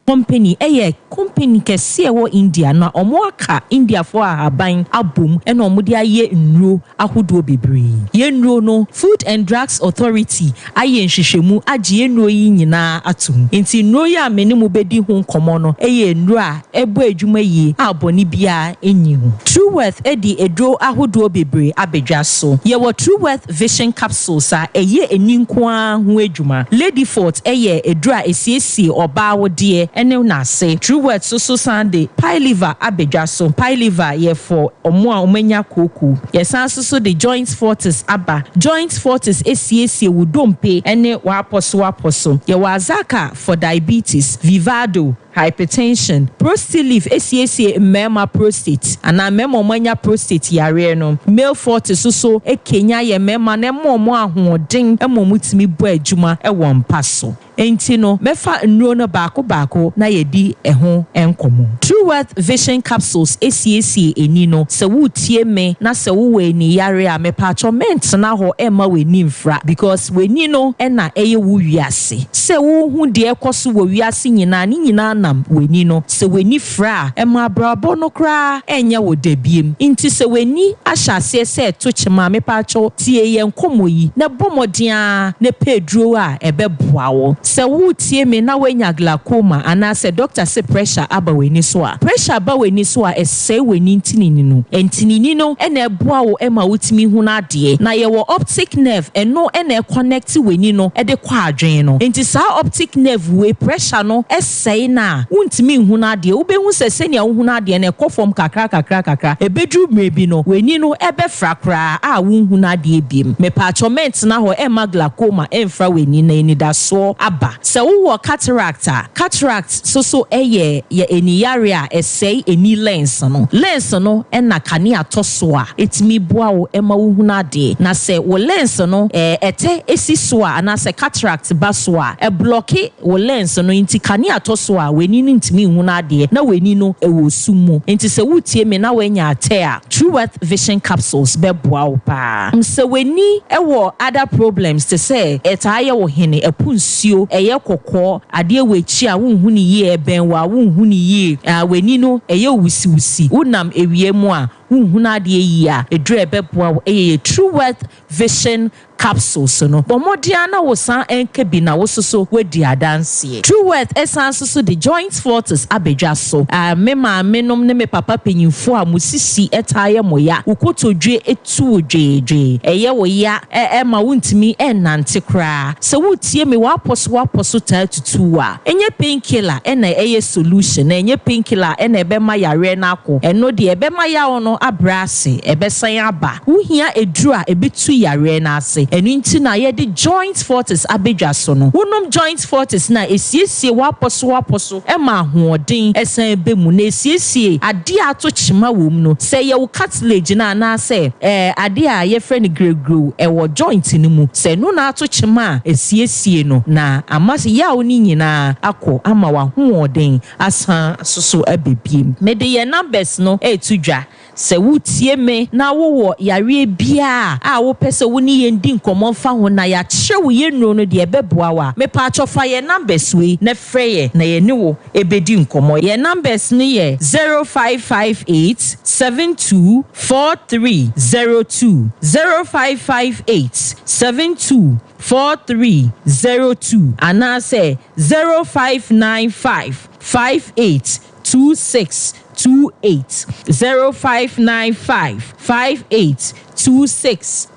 Company yɛ company kɛseɛ ɛwɔ India na ɔmo aka Indiafoɔ ahaban abom na ɔmo de ayɛ nnuro ahodoɔ bebree. Yɛn nnuro no Food and Drugs Authority ayɛ nhwehwɛmu agye yɛn nnuro yi nyinaa atom. Nti nnuro yi a me ne mo bɛdi ho nkɔmmɔ no yɛ nnuro a ɛbɔ adwuma yie a bɔne biara nni ho. Trueworth de aduro ahodoɔ bebree aba dwa so. Yɛwɔ Trueworth Vision Capsules a ɛyɛ ani nko ara ho adwuma. Ladyfort yɛ aduro a ɛsiesie ɔbaa awodeɛ ne n'ase. Trueworth nso san de Pyliver aba dwa so. Pyliver yɛ for wɔn a wɔanya kooko. Yɛsan nso so de Joint Fortis aba. Joint Fortis siesie wo dompe ne w'apɔsoapɔso. Yɛwɔ Azarca for diabetes, Vivado, hypertension, Prostilif siesie mmarima prostate anaa mmarima a wɔanya prostate yareɛ no. Male Fortis nso so kanyan yɛn mmarima na ɛma wɔn ahoɔden ma wɔtumi bɔ adwuma wɔ mpa so. Enti no, mɛfa nnuro no baako baako na yɛadi ɛho nkɔmmɔ. Trueworth Vision Capsules siesie ani no. Sɛ woretie me na sɛ wowɔ ani yareɛ a, mepaakyɛw mɛntena hɔ mma w'ani mfira because w'ani no na ɛyɛ wo wiase. Sɛ worehu deɛ ɛrekɔ so wɔ wiase nyinaa, ne nyinaa nam. nam w'ani no. Sɛ w'ani fira a, ɛma abrabɔ no koraa ɛnyɛ wo dɛ biem. Nti sɛ w'ani ahyɛ aseɛ sɛ ɛto kyema a, mepaakyɛw tie yɛn nkɔmmɔ yi na bɔ mmɔden ara na pɛ aduro a ɛbɛboa wo. Sɛ woretie me na woanya glaucoma anaasɛ dɔkta se pressure aba w'ani so a, pressure ba w'ani so a, ɛsɛe w'ani ntinini no. Ntinini no na ɛboa wo ma wotumi hunu adeɛ. Na yɛwɔ optic nerve, ɛno na ɛconnect w'ani no de kɔ adwene no. Nti saa optic nerve wei pressure no sɛe no a, wontumi nhunu adeɛ. Wobɛhu sɛ sɛnea wohunu adeɛ no ɛkɔ fam kakra kakra kakra. Ɛbɛduru mmerɛ bi no, w'ani no bɛfra koraa a wonhunu adeɛ biom. Mepaakyɛw mɛntena hɔ ɛmma glaucoma ɛmfra w'ani na anidasoɔ aba. Sɛ wowɔ cataract a, cataract soso yɛ yɛ ani yareɛ a ɛsɛe ani lens no. Lens no na kanea tɔ so a ɛtumi boa wo ma wohunu adeɛ. Na sɛ wo lens no ɛtɛ si so a anaasɛ cataract ba so a, ɛblɔke wo lens no nti kanea tɔ so a w'ani no ntumi nhunu adeɛ na w'ani no wɔ sum mu. Nti sɛ woretie me na woanya atɛ a, Trueworth Vision Capsules bɛboa wo paa. Sɛ w'ani wɔ other problems te sɛ ɛtaa yɛ wo hene, ɛpo nsuo, ɛyɛ kɔkɔɔ, adeɛ wɔ akyi a wonhu no yie, ɛbɛn wo a wonhu no yie, w'ani no ɛyɛ wusiwusi, wonam awia mu a wonhunu adeɛ yie a, aduru a ɛbɛboa wo yɛ yɛ Trueworth Vision Capsules no. Bɔ mmɔden ara na wo san nka bi na wo nso so woadi adanseɛ. Trueworth san nso so de Joint Fortis abɛdwa so. Me maamenom ne me papa panyinfoɔ a mo sisi taa yɛ mo ya, wo kotodwe tu wo dweedwee, ɛyɛ wo ya ma wontumi nnante koraa. Sɛ woretie me, w'apɔ so w'apɔ so taa tutu wo a, ɛnyɛ pain killer na ɛyɛ solution, na ɛnyɛ pain killer na ɛbɛma yareɛ no akɔ. Ɛno deɛ ɛbɛma yaw no abrɛ ase, ɛbɛsan aba. Wohia aduru a ɛbɛtu yareɛ no ase. Ɛno nti na yɛde Joint Fortis abɛdwa so no. Wonom Joint Fortis no a, ɛsiesie w'apɔ so w'apɔ so ma ahoɔden san ba mu, na ɛsiesie adeɛ a ato kyema wɔ mu no. Sɛ ɛyɛ wo cartilage no anaasɛ adeɛ a yɛfrɛ no grewgrew wɔ joint no mu, sɛ ɛno na ato kyema a, ɛsiesie no na ama yaw no nyinaa akɔ ama w'ahoɔden asan soso aba bio. Mede yɛn numbers no reto dwa. Sɛ woretie me na wowɔ yareɛ biara a wopɛ sɛ wo ne yɛn di nkɔmmɔ mfa ho na yɛakyerɛ wo yɛn nnuro no deɛ ɛbɛboa wo a, mepaakyɛw fa yɛn numbers wei na frɛ yɛn na yɛne wo bɛdi nkɔmmɔ. Yɛn numbers no yɛ 0558 72 4302, 0558 72 4302 anaasɛ 0595 58 2628, 0595 58 2628.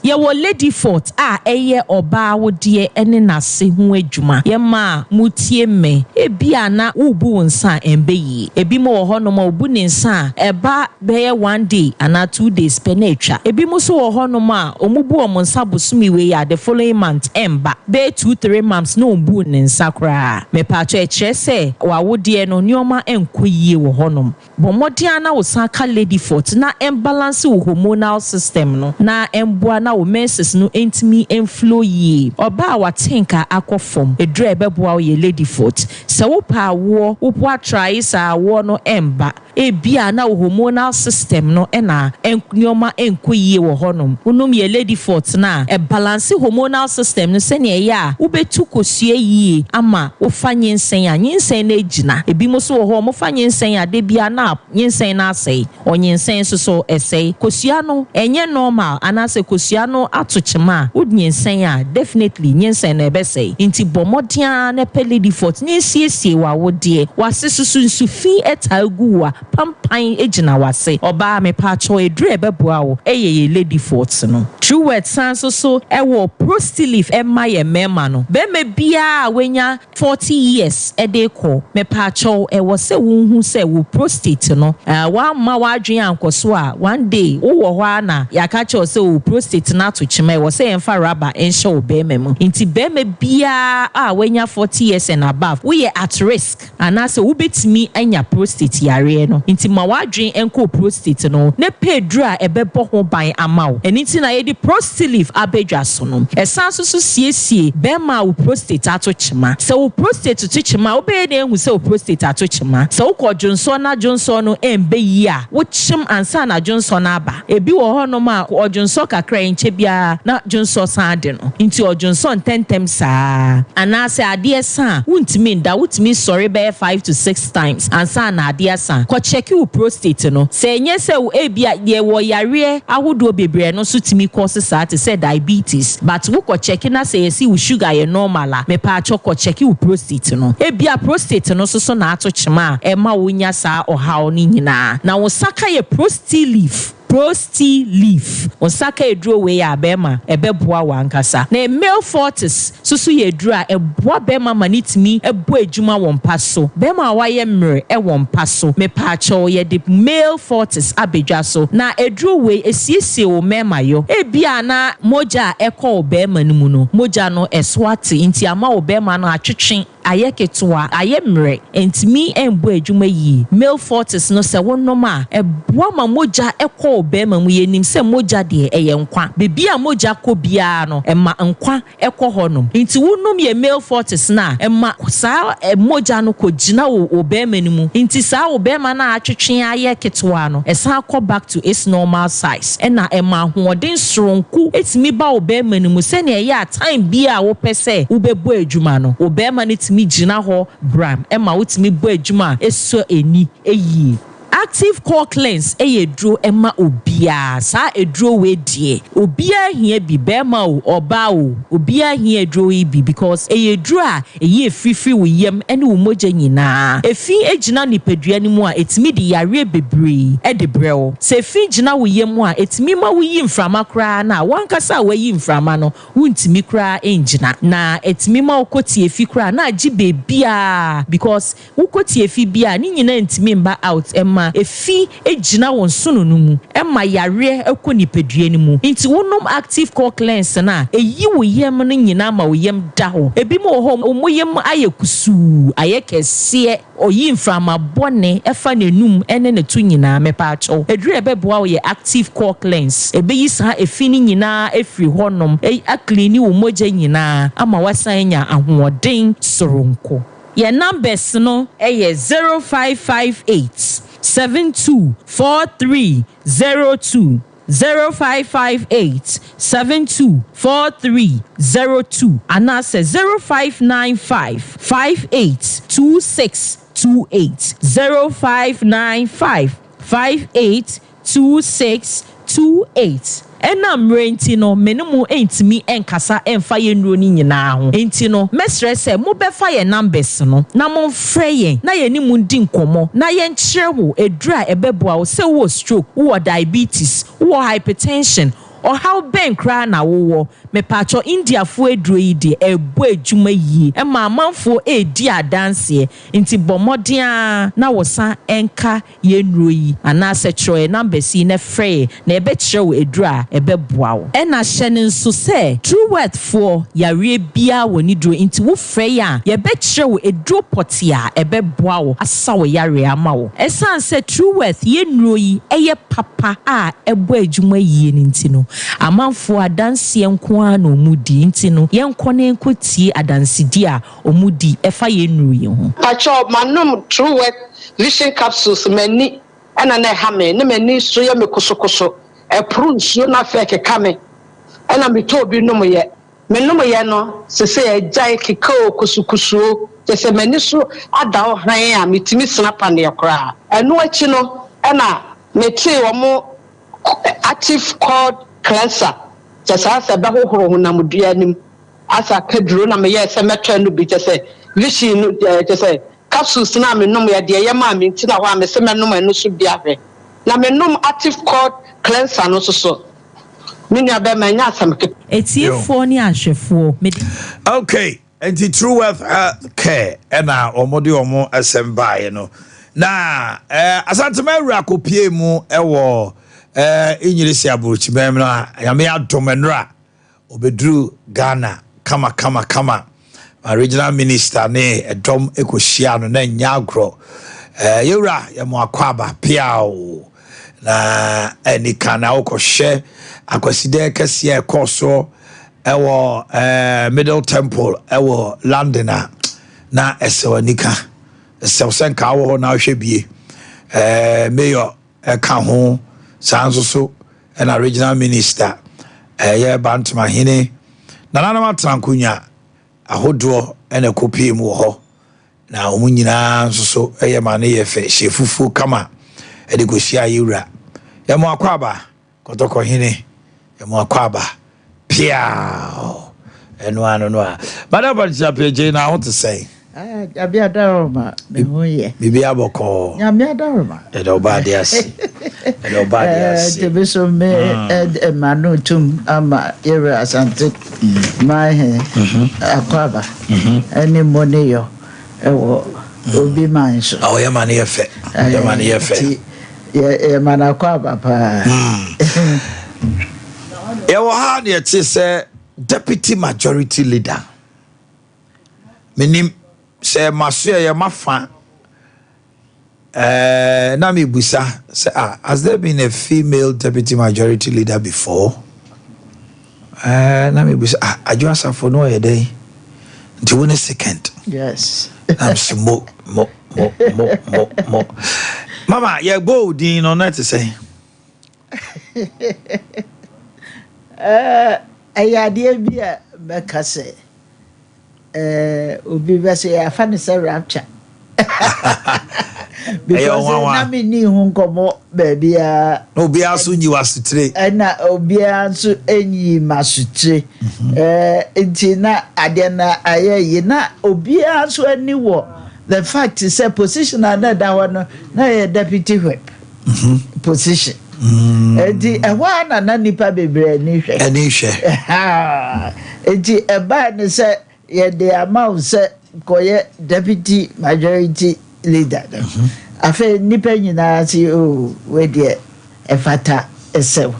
Yɛwɔ Lady Fort a ɛyɛ ɔbaa awodeɛ ne n'ase ho adwuma. Yɛma mo tie me. Ebia na worebu wo nsa a ɛmbɛ yie. Ebinom wɔ hɔnom a ɔbu ne nsa a ɛba bɛyɛ one day anaa 2 days pɛ na atwa. Ebinom nso wɔ hɔnom a wɔbu wɔn nsa bosome wei a, the following month ɛmba. Bɛyɛ 2, 3 months na ɔmbu ne nsa koraa. Mepatwa ɛkyerɛ sɛ w'awodeɛ no nneɛma nkɔ yie wɔ hɔnom. Bɔ mmɔden a na wo san ka Lady Fort na ɛmbalance wo hormonal system no na ɛmboa na wo menses no ntumi mflow yie. Ɔbaa a wate nka akɔ fam, eduru a ɛbɛboa wo yɛ Lady Fort. Sɛ wopɛ awoɔ, wopo atrae saa awoɔ no ɛmba. Ebia na wo hormonal system no ɛna nneɛma nkɔ yie wɔ hɔnom. Wonom yɛ Lady Fort na ɛbalance hormonal system no sɛnea ɛyɛ a wobɛtu kosua yie ama wofa nyinsɛn a nyinsɛn no agyina. Ebi mo nso wɔ hɔ a wɔfa nyinsɛn a de bia na nyinsɛn no asɛe. Ɔnyinsɛn nso so ɛsɛe. Kosua no ɛnyɛ normal anaasɛ kosua no ato kyema a wonyinsɛn a, definitely nyinsɛn no ɛbɛsɛe. Nti bɔ mmɔden ara na pɛ Lady Fort na esiesie w'awodeɛ. W'ase soso nsufi ɛtaa gu wo a pampan gyina w'ase. Ɔbaa, mepaakyɛw, eduru a ɛbɛboa wo ɛyɛ yɛ Lady Fort no. True Word san nso so ɛwɔ Prostilif ɛma yɛ mmarima no. Bɛrima biara a wanya 40 years ɛde kɔ, mepaakyɛw, ɛwɔ sɛ wohu sɛ wo prostate no wamma w'adwene ankɔ so a, one day wowɔ hɔ a na yɛaka kyerɛw sɛ wo prostate no ato kyema, ɛwɔ sɛ yɛmfa rubber nhyɛ wo bɛrima mu. Nti bɛrima biara a wanya 40 years and above, woyɛ at risk anaasɛ wobɛtumi anya prostate yareɛ no. Nti ma w'adwene nkɔ prostate no na pɛ duru a ɛbɛbɔ ho ban ama wo. Ɛno nti na yɛde Prostilif abɛdwa so no. Ɛsan nso so siesie bɛrima a wo prostate ato kyema. Sɛ wo prostate to kyema a, wobɛyɛ na ehu sɛ wo prostate ato kyema. Sɛ wokɔ dwonsɔ na dwonsɔ no ɛmbɛ yie a, wokyem ansa na dwonsɔ no aba. Ebi wɔ hɔnom a ɔdwonsɔ kakra a ɛnkyɛ biara na dwonsɔ san de no, nti ɔdwonsɔ ntɛntɛm saa. Anaasɛ adeɛ sa a, wontumi nda, wotumi sɔre bɛyɛ 5 to 6 times ansa na adeɛ asa. Kɔ check wo prostate no. Sɛ ɛnyɛ sɛ wo ebia yɛwɔ yareɛ ahodoɔ bebree no nso tumi kɔ saa te sɛ diabetes, but wokɔ check na sɛ yɛsi wo sugar yɛ normal a, mepaakyɛw, kɔ check wo prostate no. Ebia prostate no nso so na ato kyema a ɛma wonya saa ɔhaw no nyinaa. Na wo nsa ka yɛ Prostate Leaf, Prostate Leaf, wo nsa ka eduro wei a, bɛrima, ɛbɛboa wo ankasa. Na Male Fortis soso yɛ eduro a ɛboa bɛrima ma ne tumi ɛbɔ adwuma wɔ mpa so. Bɛrima a wayɛ mmerɛ ɛwɔ mpa so, mepaakyɛw, yɛde Male Fortis abedwa so. Na eduro wei esiesie wo mmarima yɔ. Ebia na mogya a ɛkɔ wo bɛrima no mu no, mogya no ɛso ate, nti ama wo bɛrima no atwetwe, ayɛ ketewa, ayɛ mmerɛ, ntumi mbɔ adwuma yie. Male Fortis no, sɛ wonom a, ɛboa ma mogya ɛkɔ wo bɛrima mu. Yɛnim sɛ mogya deɛ, ɛyɛ nkwa. Beebi a mogya kɔ biara no, ɛma nkwa ɛkɔ hɔnom. Nti wonom yɛ Male Fortis no a, ɛma saa mogya no kɔ gyina wo bɛrima no mu, nti saa wo bɛrima no a atwetwe ayɛ ketewa no, ɛsan kɔ back to its normal size. Ɛna ɛma ahoɔden soronko etumi ba wo bɛrima no mu, sɛnea ɛyɛ a time bi a wopɛ sɛ wobɛbɔ adwuma no, wo bɛrima no tumi gyina hɔ bram, ɛma wotumi bɔ adwuma a ɛsɔ ani yie. Active Core Cleanse ɛyɛ eduro ɛma obiara. Saa eduro wei deɛ, obiara hia bi. Bɛrima o, ɔbaa o, obiara hia eduro yi bi, because ɛyɛ eduro a ɛyi efirifiri wo yam ɛne wo mogya nyinaa. Efi egyina nipadua no mu a, etumi de yareɛ bebree ɛde brɛ wo. Sɛ efi gyina wo yam a, etumi ma woyi mframa koraa na wankasa a wayi mframa no, wontumi koraa ngyina, na etumi ma wokɔ tie fi koraa na agye beebiaa, because wokɔ tie fi bi a, ne nyinaa ntumi mba out. Ɛma efi egyina wɔn nsono no mu, ɛma yareɛ ɛkɔ nipadua no mu. Nti wonom Active Core Cleanse no a, eyi wo yam no nyinaa ma wo yam da hɔ. Ebi mu wɔ hɔ, wɔn yam ayɛ kusuu, ayɛ kɛseɛ, ɔyi mframa bɔne ɛfa n'anum ɛne ne to nyinaa. Mepaakyɛw, eduru a ɛbɛboa wo yɛ Active Core Cleanse. Ebeyi saa efi no nyinaa efiri hɔnom, aclean wo mogya nyinaa ama wasan anya ahoɔden soronko. Yɛn numbers no ɛyɛ 0558 724302, 0558 724302, anaasɛ 0595 582628, 0595 582628. Ɛna mmerɛ nti no, me ne mu ntumi nkasa mfa yɛn nnuro no nyinaa ho, nti no mɛsrɛ sɛ mobɛfa yɛn numbers no na momfrɛ yɛn na yɛne mu di nkɔmmɔ na yɛnkyerɛ wo eduro a ɛbɛboa wo. Sɛ wowɔ stroke, wowɔ diabetes, wowɔ hypertension, ɔhaw bɛn koraa na wowɔ, mepatwɔ, Indiafoɔ aduro yi deɛ, ɛbɔ adwuma yie, ɛma amanfoɔ ɛredi adanseɛ. Nti bɔ mmɔden a na wɔsan ɛnka yɛn nnuro yi, anaasɛ kyerɛ yɛn numbers yi na frɛ yɛn na yɛbɛkyerɛ wo aduro a ɛbɛboa wo. Ɛna hyɛ ne nso sɛ True Wealth foɔ, yareɛ biara wɔ ne duro, nti wofrɛ yɛn a, yɛbɛkyerɛ wo aduro pɔte a ɛbɛboa wo asa wo yareɛ ama wo. Ɛsiane sɛ True Wealth yɛn nnuro yi ɛyɛ papa a ɛbɔ adwuma yie no nti no, amanfoɔ adanseɛ nko ara na ɔmu di. Nti no yɛnkɔ na yɛnkɔ tie adansedi a ɔmu di ɛfa yɛn nnuro yi ho.
Pakyɛw, manom True Wealth Vision Capsules. M'ani ɛna na ɛha me, ne m'ani so yɛ me kosokoso, ɛporo nsuo na afei ɛkeka me. Ɛna metɔ obi nom yɛ, menom yɛ no sese ɛgyae keka o, kosokosuo kyɛ sɛ m'ani so ada hɔ hann a metumi sena paneɛ koraa. Ɛno akyi no, ɛna metee wɔn Active Core Cleanser kyɛ saa sɛ ɛbɛhohoro honamdua anim asa kaduro, na meyɛɛ sɛ mɛtɔ no bi kyɛ sɛ vision no kyɛ sɛ capsules na menom yɛ deɛ ɛyɛ maa me. Nti na hɔ a mese mɛnom ɛno so bi ahwɛ, na menom Active Core Cleanser no nso so, me nua bɛrima, ɛnyɛ asɛm ketewa.
Etiefoɔ ne ahwɛfoɔ, mede
Okay, nti True Wealth Health Care ɛna wɔn de wɔn asɛm baeɛ no. Na Asantema awura akɔpie mu ɛwɔ Enyirisi aburokyimɛm no a, Nyame adom, nnora obɛduru Ghana kama kama kama ma regional minister ne ɛdɔm ɛkɔhyia no na nyɛ agorɔ. Yɛwura, yɛmo akɔ aba piao na ɛni kan na wokɔhwɛ Akwasidɛ kɛseɛ ɛkɔɔ soɔ ɛwɔ Middle Temple ɛwɔ London a, na ɛsɛ w'ani ka, ɛsɛ sɛ nka wɔ hɔ na wohwɛ bie. Mayor ɛka ho saa nso so. Ɛna regional minister ɛyɛ Bantamahene, nananom atena nkonnwa ahodoɔ ɛna ɛkɔpie mu wɔ hɔ, na wɔn nyinaa nso so ɛyɛ ma ne yɛ fɛ, hyɛ fufuo kama ɛde kɔhyia yɛwura. Yɛmo akɔ aba Kɔtɔkɔhene, yɛmo akɔ aba piao. Ɛno ano no a, Madam Patricia Pagye, na ho te sɛn?
Ah, Nyame adaroma, me ho yɛ.
Biribi abɔkɔɔ?
Nyame adaroma.
Yɛde ɔba ade ase, yɛde ɔba ade ase.
Nti bi so me ma no tum ama yɛwura Asante man akɔ aba ɛne mo ne yɔ ɛwɔ obi man so.
Ɔyɛ ma no yɛ fɛ, yɛ ma no yɛ fɛ.
Nti yɛ ma no akɔ aba paa.
Yɛwɔ ha ne yɛte sɛ deputy majority leader, menim sɛ maso yɛ mafa na mebusa sɛ, ah, has there been a female deputy majority leader before? Na mebusa, ah, Adwo Asafo no ɔyɛ dɛn? Nti wo ne second?
Yes.
Na mese mo mo mo mo mo mo mama yɛbɔ wo din no na ɛte sɛn?
Ɛyɛ adeɛ bi a mɛka sɛ obi bɛ sɛ yɛafa no sɛ rapture, because na menni ho nkɔmmɔ baabiara.
Na obiara nso nyi w'asotire.
Ɛna obiara nso nyi m'asotire. Nti na adeɛ no ayɛ yi na obiara nso ani wɔ the fact sɛ position a na ɛda hɔ no na ɛyɛ deputy whip position. Nti ɛhɔ a na nipa bebree ani hwɛ.
Ani hwɛ.
Nti ɛbaa ne sɛ yɛde ama wo sɛ kɔyɛ deputy majority leader no, afei nipa nyinaa si o, wei deɛ ɛfata ɛsɛw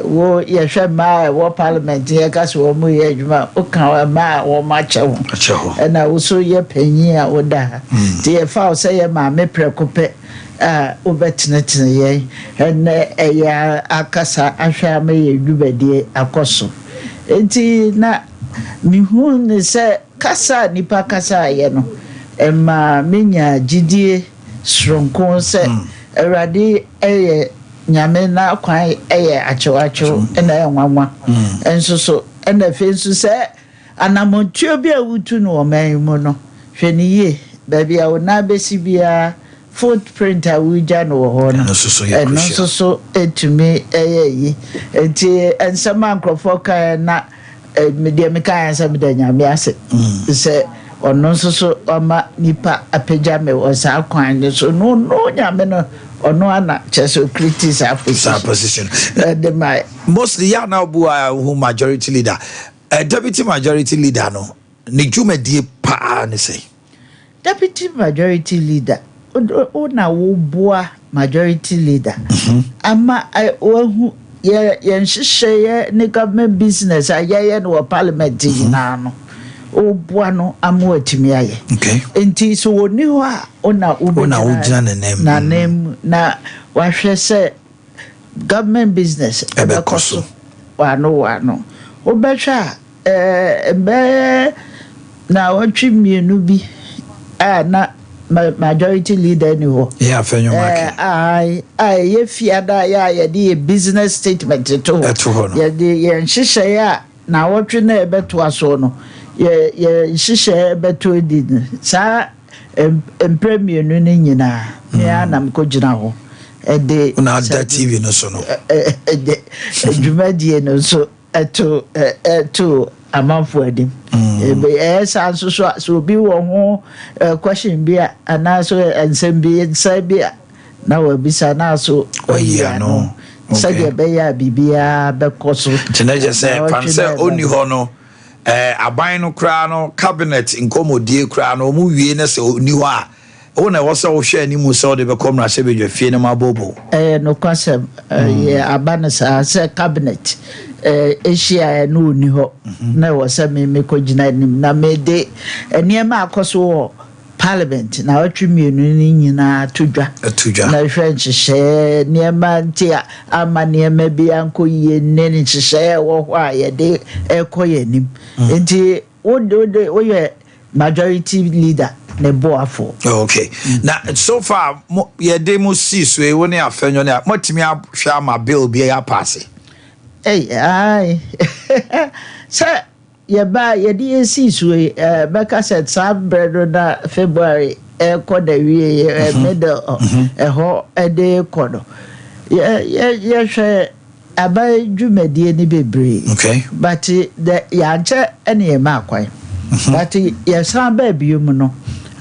wo. Yɛhwɛ mmaa a ɛwɔ parliament, yɛka sɛ wɔn yɛ adwuma, woka mmaa a wɔn akyɛ ho.
Akyɛ hɔ.
Ɛna wo so yɛ panyin a woda ha, nti yɛfa wo sɛ yɛ maame prɛko pɛ a wobɛtenetene yɛn, ɛnɛ ɛyɛ akasa ahwɛ ama yɛ dwumadie akɔ so. Nti na mehu ne sɛ kasa a nipa kasa ayɛ no ɛma menya gyidie soronko sɛ Awurade ɛyɛ Nyame na kwan ɛyɛ akyewakyew ɛna ɛyɛ nwanwa nso so. Ɛna afei nso sɛ anammɔntuo bi a wotu no wɔ ɔman yi mu no, hwɛ ne yie, baabi a wo nan bɛsi biara, footprint a wogya no wɔ hɔ no,
ɛno nso so yɛ
ɛno
crucial.
Nso so ɛtumi ɛyɛ yi. Nti nsɛm a nkurɔfoɔ kaeɛ na deɛ mekaeɛ sɛ meda Nyame ase sɛ ɔno nso so ɔma nipa apagya me wɔ saa kwan no so no. No Nyame no, ɔno ana kyerɛ sɛ ɔcreate saa
saa
position
position
ɛde ma.
Mostly yɛ ana bu a hu majority leader, deputy majority leader no ne dwumadie paa ne sɛ?
Deputy majority leader, wo na woboa majority leader ama wahu yɛ yɛn nhyehyɛeɛ ne government business a yɛyɛ no wɔ parliament nyinaa no, woboa no ama watumi ayɛ. Nti sɛ wɔni hɔ a, wo na
Wo na wogyina n'anim.
N'anim na wahwɛ sɛ government business
ɛbɛkɔ
ɛbɛkɔ
so.
So wano wano wobɛhwɛ a, bɛyɛ na wɔtwe mmienu bi a na majority leader ni hɔ.
Yɛ Afenyo-Markin.
Ae, a ɛyɛ fiada a yɛ a yɛde yɛ business statement to hɔ.
Ɛto hɔ no.
Yɛde yɛn nhyehyɛeɛ a na wɔtwe na yɛbɛtoa soɔ no, yɛ nhyehyɛeɛ bɛto adi no saa mprɛ mmienu no nyinaa, me ara na mekɔgyina hɔ ɛde
Wo na ada TV no so no.
Ɛde dwumadie no nso ɛto amanfoɔ anim. Ɛyɛ saa nso so a, sɛ obi wɔ ho question bi a anaasɛ nsɛm bi nsa bi a na wabisa na so
wayi ano.
Sɛdeɛ ɛbɛyɛ a biribiara bɛkɔ so.
Nti na kyerɛ sɛ
Na
fan
ɔtwe
sɛ
na ɛba
ɔnni
no.
hɔ no, aban no koraa no, cabinet nkɔmmɔdie koraa no, ɔmo wie no sɛ ɔnni hɔ a, wo na ɛwɔ sɛ wohwɛ anim sɛ wode bɛkɔ mmarahyɛbadwa fie no ma bobo.
Ɛyɛ nokwasɛm, ɛyɛ aba no saa sɛ cabinet ɛhyia no, ɔni hɔ na ɛwɔ sɛ me mekɔgyina anim na mede nneɛma akɔ so wɔ parliament na ɔtwe mmienu no nyinaa to dwa.
Ɛto dwa.
Na hwɛ nhyehyɛeɛ nneɛma nti a ama nneɛma bi ankɔ yie ne nhyehyɛeɛ a ɛwɔ hɔ a yɛde ɛkɔ yɛn anim. Nti wode woyɛ majority leader. ne boafoɔ.
Okay. Na so far mo yɛde mo sii so yi, wo ne Afenyo ne a moatumi ahwɛ ama bill bi apass?
Ei, ae. Sɛ yɛba yɛde yɛsii so yi, bɛka sɛ saa berɛ no na February ɛkɔ na wie, middle ɛhɔ ɛde kɔ no. Yɛhwɛ aban dwumadie ni bebree. But the yɛankyɛ ɛne yɛma akwan. But yɛsan baa bio mu no,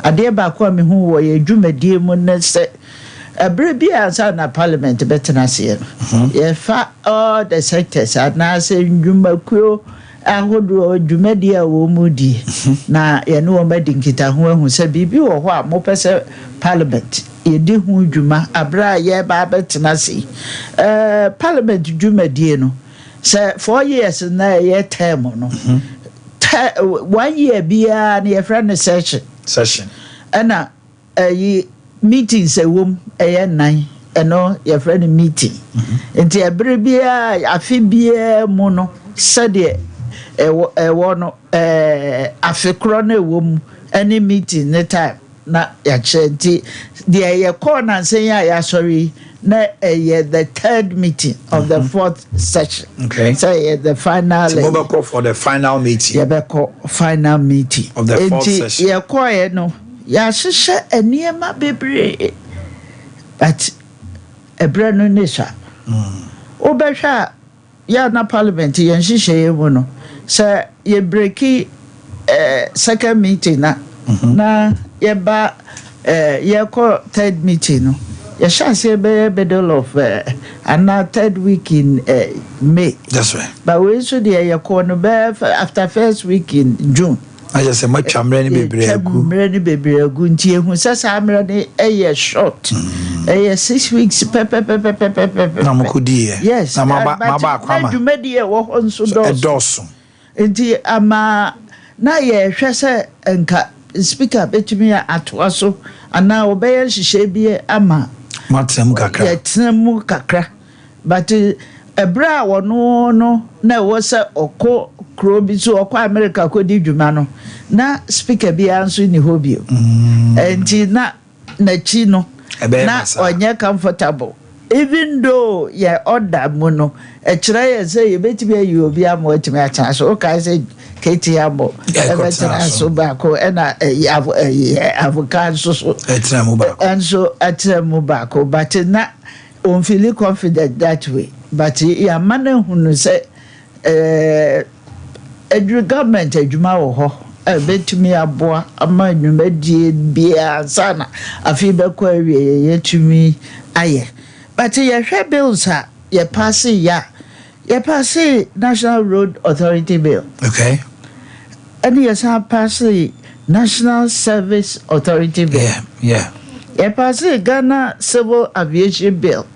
adeɛ baako a mehu wɔ yɛn dwumadie mu ne sɛ, ɛberɛ bi a ansa na parliament bɛtena aseɛ no, yɛfa all the sectors anaasɛ ndwumakuo ahodoɔ dwumadie a wɔn mu die na yɛne wɔn adi nkitaho ahu sɛ biribi wɔ hɔ a mopɛ sɛ parliament yɛdi ho dwuma abere a yɛreba abɛtena ase yi. Parliament dwumadie no, sɛ 4 years na ɛyɛ term no, one year biara no yɛfrɛ no session.
Session.
Ɛna ɛyi meetings ɛwɔ mu ɛyɛ nnan, ɛno yɛfrɛ no meeting. Nti ɛbere biara, afe biara mu no, sɛdeɛ ɛwɔ no, afe korɔ no ɛwɔ mu ɛne meeting ne time na yɛakyerɛ. Nti deɛ yɛkɔɔ nansa yi a yɛasɔre yi na ɛyɛ the third meeting of the fourth session. Sɛ ɛyɛ the final.
Nti mobɛkɔ for the final meeting.
Yɛbɛkɔ final meeting
of the fourth
nti
session.
Yɛkɔɛ no, yɛahyehyɛ nneɛma bebree, but ɛberɛ no ne sa. Wobɛhwɛ a, yɛ na parliament yɛn nhyehyɛeɛ mu no sɛ yɛbreak second meeting na yɛba yɛkɔ third meeting no, yɛhyɛ aseɛ bɛyɛ middle of anaa third week in May.
That's right.
But wei nso deɛ, yɛkɔɔ no bɛyɛ after first week in June.
Ayɛ sɛ moatwa mmerɛ no bebree
Yɛtwa
agu.
Mmerɛ no bebree agu, nti ehu sɛ saa mmerɛ no ɛyɛ short, ɛyɛ 6 weeks pɛpɛpɛpɛpɛpɛ.
Na mokɔdiiɛ.
Yes.
Na maba
But
maba
na
akwama.
dwumadie a ɛwɔ hɔ nso dɔɔso.
Ɛdɔɔso.
Nti ama na yɛhwɛ sɛ nka speaker bɛtumi atoa so anaa wɔbɛyɛ nhyehyɛ bi ama
Moatena mu kakra.
Yɛtena mu kakra, but ɛberɛ a wɔno no na ɛwɔ sɛ ɔkɔ kuro bi so, ɔkɔ America kɔdi dwuma no, na speaker biara nso ni hɔ bio, nti na n'akyi no
Ɛbɛyɛ
na
basaa.
ɔnyɛ comfortable, even though yɛ order mu no ɛkyerɛ yɛ sɛ yɛbɛtumi ayi obi ama watumi atena so. Wokae sɛ KT Ambɔ
Ɛkɔtena
ɛbɛtena
so.
so baako, ɛna ɛyi ɛyi Avoka nso so
Ɛtena mu baako.
Ɛnso ɛtena mu baako, but na ɔnfeel confident that way, but yɛama no ahunu sɛ adwuma, government adwuma wɔ hɔ a ɛbɛtumi aboa ama nnwumadie biara ansa na afei bɛkɔ awie yɛtumi ayɛ. But yɛhwɛ bills a yɛpass yɛ a, yɛpass National Road Authority Bill ɛne yɛsan pass National Service Authority Bill. Yɛpass Ghana Civil Aviation Bill,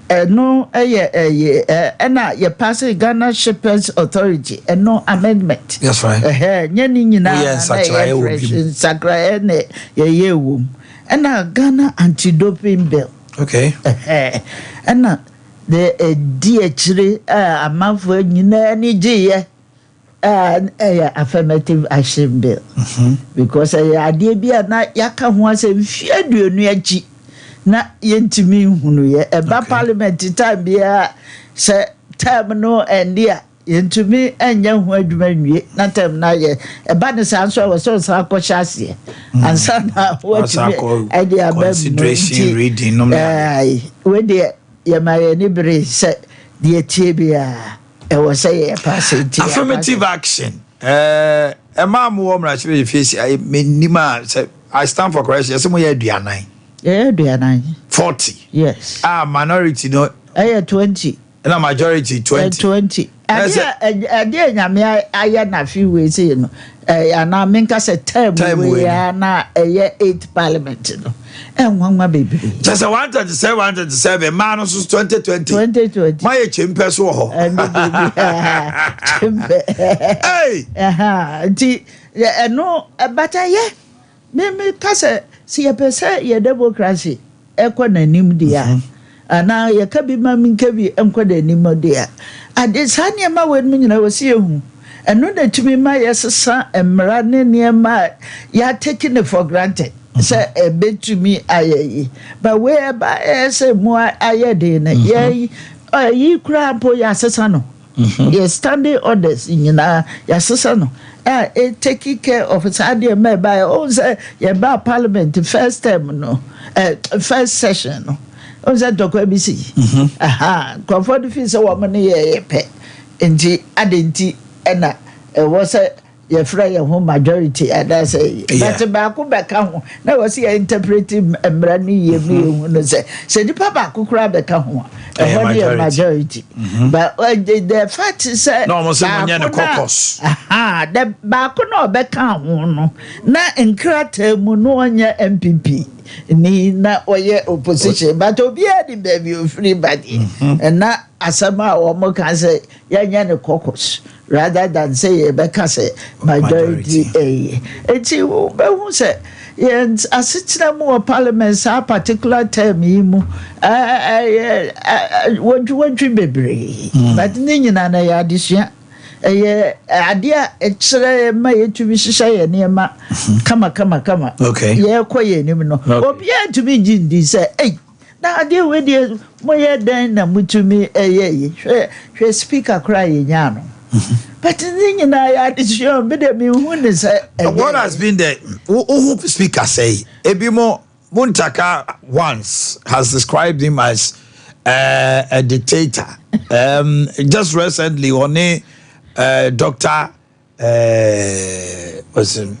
ɛno ɛyɛ ɛyɛ ɛ ɛna yɛpass Ghana Shippers Authority, ɛno amendment.
That's right.
Ɛhɛ, nyɛ ne nyinaa
Woyɛ
na na
nsakyeraeɛ
ɛyɛ
wɔ
fresh
bi mu.
Nsakraeɛ na yɛyɛ wɔ mu, ɛna Ghana Anti-Doping Bill. Ɛhɛ, ɛna de ɛdi akyire a amanfoɔ nyinaa ani gyeeɛ a ɛyɛ Affirmative Action Bill, because ɛyɛ adeɛ bi a na yɛaka ho asɛ mfeɛ 20 akyi na yɛntumi nhunuyɛ ɛba parliament time biara sɛ term no ɛndi a, yɛntumi nyɛ ho adwuma nwie na term no ayɛ. Ɛba ne saa nso a, wɔ sɛ ɔsan akɔhyɛ aseɛ ansa na
Wasan
watumi
akɔ
ɛde aba mu.
consideration, reading nom ne ade.
Ɛɛ, wei deɛ yɛma yɛn ani bere sɛ deɛ tie biara ɛwɔ sɛ yɛ pass, nti
Affirmative action, ɛmaa mo wɔ mmarahyɛ fie si menim a sɛ I stand for correction, yɛsɛ moyɛ 40.
Yɛyɛ 40.
40.
Yes.
A minority no
ɛyɛ 20.
Ɛna majority 20.
20.
Ɛsɛ-
Adeɛ a Nyame ayɛ n'afe wei sei no, anaa menka sɛ term
Term
wei
wei no.
a na ɛyɛ eight parliament no, ɛnwanwa bebree.
Kyɛ sɛ 137 137, mmaa no nso 20 20.
20 20.
Moayɛ kyempɛ so wɔ hɔ.
Ɛne bebree kyempɛ.
Hey!
Ɛha, nti ɛno ɛbata yɛ mímí ka sɛ yɛpɛ sɛ yɛ democracy ɛkɔ n'anim deɛ a, anaa yɛka bi ma mi nka bi nkɔ n'anim deɛ a, ade saa nneɛma wɔ mu nyinaa wɔ si ehu. Ɛno na ɛtumi ma yɛsesa mmara ne nneɛma a yɛatake no for granted sɛ ɛbɛtumi ayɛ yi. But wei ɛba ɛyɛ sɛ mu ayɛ den no, yɛ ɛyi koraa mpo yɛasesa no. Yɛ standing orders nyinaa yɛasesa no a ɛ take care of saa deɛ mma ɛbaeɛ. Wohu sɛ yɛbaa parliament first term no, first session no, wohu sɛ ntɔkwa bi si. Aha, nkurɔfoɔ no fii sɛ wɔn ne yɛyɛ pɛ. Nti adɛn nti na ɛwɔ sɛ yɛfrɛ yɛn ho majority anaasɛ yi? But baako bɛka ho na ɛwɔ sɛ yɛ interpret mmara no yie ma yɛhu no sɛ sɛ nipa baako koraa bɛka ho a, ɛhɔ no yɛ majority. But the fact sɛ
Na wɔn sɛ monyɛ no
baako na
caucus.
Aha, the baako na ɔbɛka ho no na nkrataa mu no ɔnyɛ NPP ni na ɔyɛ opposition, but obiara nim baabi ofiri ba deɛ, ɛna asɛm a wɔn ka sɛ yɛnyɛ no caucus rather than sɛ yɛbɛka sɛ majority ɛyɛ. Eti wobɛhu sɛ yɛn asetena mu wɔ parliament saa particular term yi mu ɛyɛ wɔntwi bebree, but ne nyinaa na ɛyɛ adesua, ɛyɛ adeɛ a ɛkyerɛ ma yɛtumi hyehyɛ yɛn nneɛma kama kama kama. Yɛrekɔ yɛn anim no, obiara ntumi ngye ndi sɛ ɛy na adeɛ wei deɛ moyɛ dɛn na motumi ɛyɛ yi. Hwɛ hwɛ, speaker koraa yɛnyaa no, but ne nyinaa yɛ adesua. Bi deɛ mehu ne sɛ ɛyɛ
What has been the who speaker say? Ebi mo Muntaka once has described him as a dictator. Just recently, one Doctor what's him?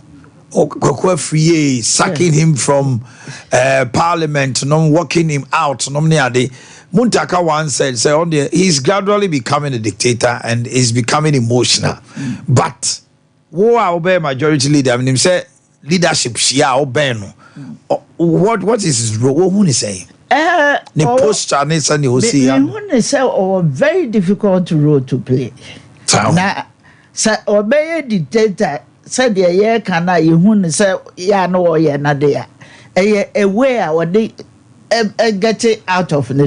Kwaku Afriye sacking him from parliament, no walking him out. No ne ade. Muntaka once said, say on the, he's gradually becoming a dictator and is becoming emotional. But wo a wobɛyɛ majority leader, menim sɛ leadership hyia a wobɛn no, what is his role? Wohu ne sɛn ne posture ne sɛnea ɔsi ya?
Mehu ne sɛ ɔwɔ very difficult role to play. Na sɛ ɔbɛyɛ dictator sɛdeɛ yɛreka no a, yɛhu ne sɛ yɛ a na ɔyɛ nade a ɛyɛ a way a ɔde get out of ne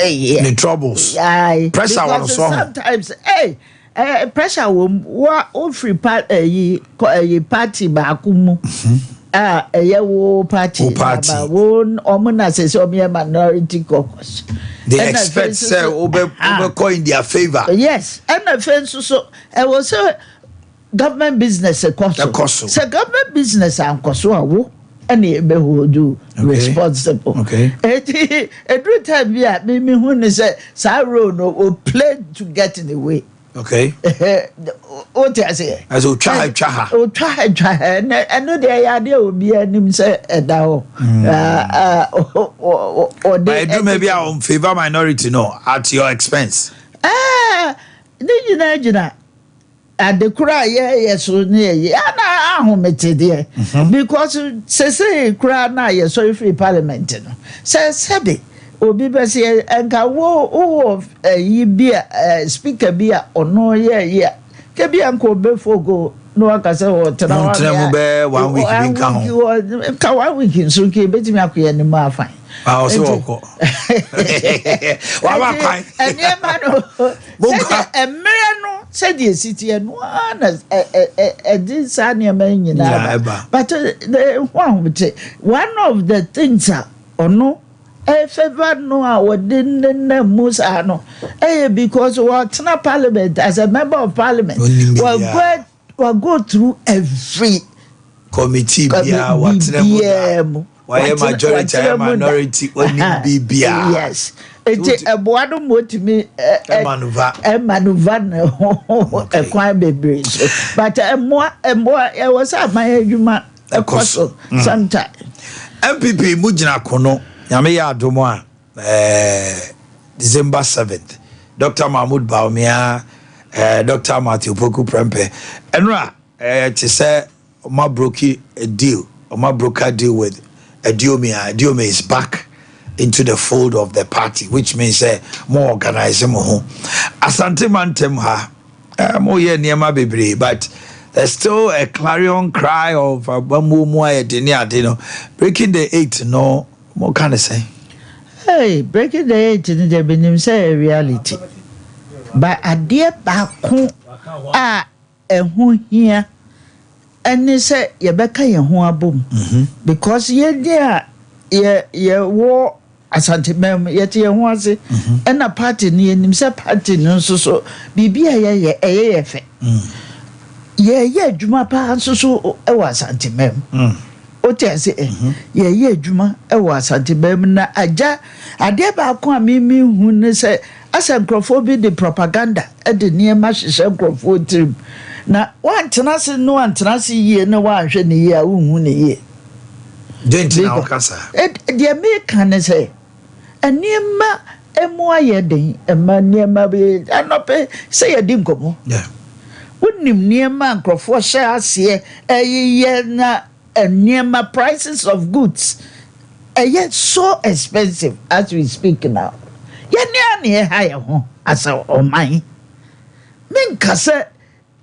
yeah.
Ne troubles.
Aye.
Pressure wɔ no
Because
so ho.
sometimes, hey, pressure wɔ mu. Wa wofiri pa ɛyi kɔ ɛyi party baako mu a ɛyɛ wo party.
Wo party.
Aba wo ɔmo na sɛ ɔmo yɛ minority caucus.
They
Ɛna
expect
afei nso
sɛ wobɛkɔ in their favour.
Yes, ɛna afei nso so ɛwɔ sɛ government business ɛkɔ so.
Ɛkɔ so.
Sɛ government business ankɔ so a, wo ɛna ebe hold you responsible. Eti eduru time bi a mi hu ni sɛ saa role no o play to get in the way. O ti aseɛ?
Ɛsɛ otwa ha twa ha.
Otwa ha twa ha. Ɛno deɛ ɛyɛ adeɛ a obiara anim sɛ ɛda hɔ. Ɔde
But edwuma bi a on favour minority no at your expense.
Ɛɛ, ne nyinaa gyina ade koro a yɛyɛ so ne yɛyɛ ana ahomete deɛ, because sese koraa na yɛsɔre firi parliament no sɛ sɛbe obi bɛsɛ nka wo wowɔ ɛyi bi a speaker bi a ɔno yɛ yi a kebi a nka ɔbɛfogo na waka sɛ ɔtena hɔ.
Montena mu bɛyɛ one week bi nka ho.
Nka one week nso nka ebetumi akɔ yɛn anim afan.
Ah, ɔsɛ wɔkɔ waba kwan.
Nneɛma no sɛdeɛ mmerɛ no sɛdeɛ esi teɛ no ara na ɛde saa nneɛma yi nyinaa
Nyinaa
ba.
ɛba.
But ho ahomete, one of the things a ɔno ɛfavour no a wɔde nenam mu saa no ɛyɛ because wɔtena parliament as a member of parliament.
Onim biribiara.
Wɔgo go through every
committee biara watena mu da.
Biribiara mu.
Wayɛ majority,
Watena
ayɛ
mu da.
minority, onim biribiara.
Yes, eti ɛboa no ma otumi
Ɛmaneuver.
Ɛmaneuver ne ho ɛkwan bebree so, but ɛmoa ɛwɔ sɛ aban adwuma ɛkɔ
Ɛkɔ
so sometimes.
NPP mu gyina kono. Nyame yɛ adom a, December 7th, Dr Mahmood Bawumia, Dr Matthew Poku Prempeh, ɛnora te sɛ ɔma broke a deal, ɔma broker deal with Aduomi. Aduomi is back into the fold of the party, which means sɛ mo organize mo ho. Asante mantam ha, mo yɛ nneɛma bebree, but there's still a clarion cry of abamuo mu ayɛ de ne ade no. Breaking the eight no, mo ka ne sɛn?
Hey, breaking the eight no deɛ, benim sɛ ɛyɛ reality, but adeɛ baako a ɛho hia ɛne sɛ yɛbɛka yɛn ho abom, because yɛn a yɛwɔ Asanteman mu, yɛte yɛn ho ase, ɛna party no, yɛnim sɛ party no nso so biribi a yɛyɛ ɛyɛ yɛ fɛ. Yɛyɛ adwuma paa nso so ɛwɔ Asanteman mu. Wote ase? Ɛ yɛyɛ adwuma ɛwɔ Asanteman mu na agya adeɛ baako a mimi hu ne sɛ asɛ nkurɔfoɔ bi de propaganda ɛde nneɛma hyehyɛ nkurɔfoɔ tirim, na wantena ase no, wantena ase yie na wanhwɛ ne yie a, wonhu ne yie.
Deɛ nti na woka saa?
Deɛ meka ne sɛ nneɛma emu ayɛ den, ɛma nneɛma bi anɔpɛ sɛ yɛdi nkɔmmɔ. Wonim nneɛma a nkurɔfoɔ hyɛ aseɛ ɛyeyɛ na nneɛma, prices of goods ɛyɛ so expensive as we speak now. Yɛne a ne ɛha yɛn ho asɛ ɔman, menka sɛ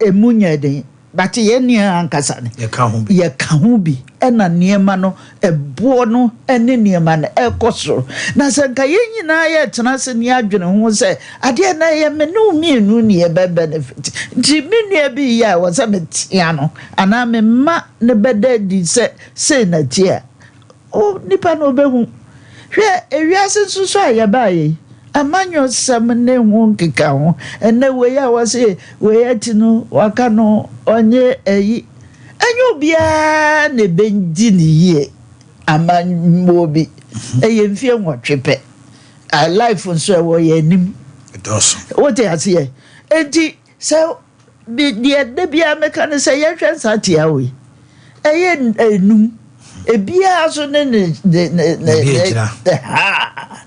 emu nyɛ den, but yɛn nea ankasa ne
yɛka ho bi.
Yɛka ho bi, ɛna nneɛma no ɛboɔ no ɛne nneɛma no ɛkɔ soro. Na sɛ nka yɛn nyinaa yɛtena ase ne adwene ho sɛ adeɛ na ɛyɛ me ne wo mmienu ne yɛbɛ benefit, nti me nua bi yɛ a wɔ sɛ metea no anaa me mma ne bɛda adi sɛ sei na tie a, o nipa no obɛhu. Hwɛ, ewiase nso so a yɛbaa yi, amanyɔsɛm ne ho nkeka ho. Ɛnɛ wei a wɔse wei akyi no waka no, ɔnyɛ ɛyi, ɛnyɛ obiara na ɛbɛdi ne yie. Amanyɔ bi ɛyɛ mfie 8 pɛ. A life nso ɛwɔ yɛn anim.
Ɛdɔɔso.
Wote aseɛ? Enti sɛ bi deɛ de bia meka ne sɛ yɛhwɛ nsa tia wei ɛyɛ enum, ebiara so ne ne ne ne ne
Ebi agyina.
Ne ha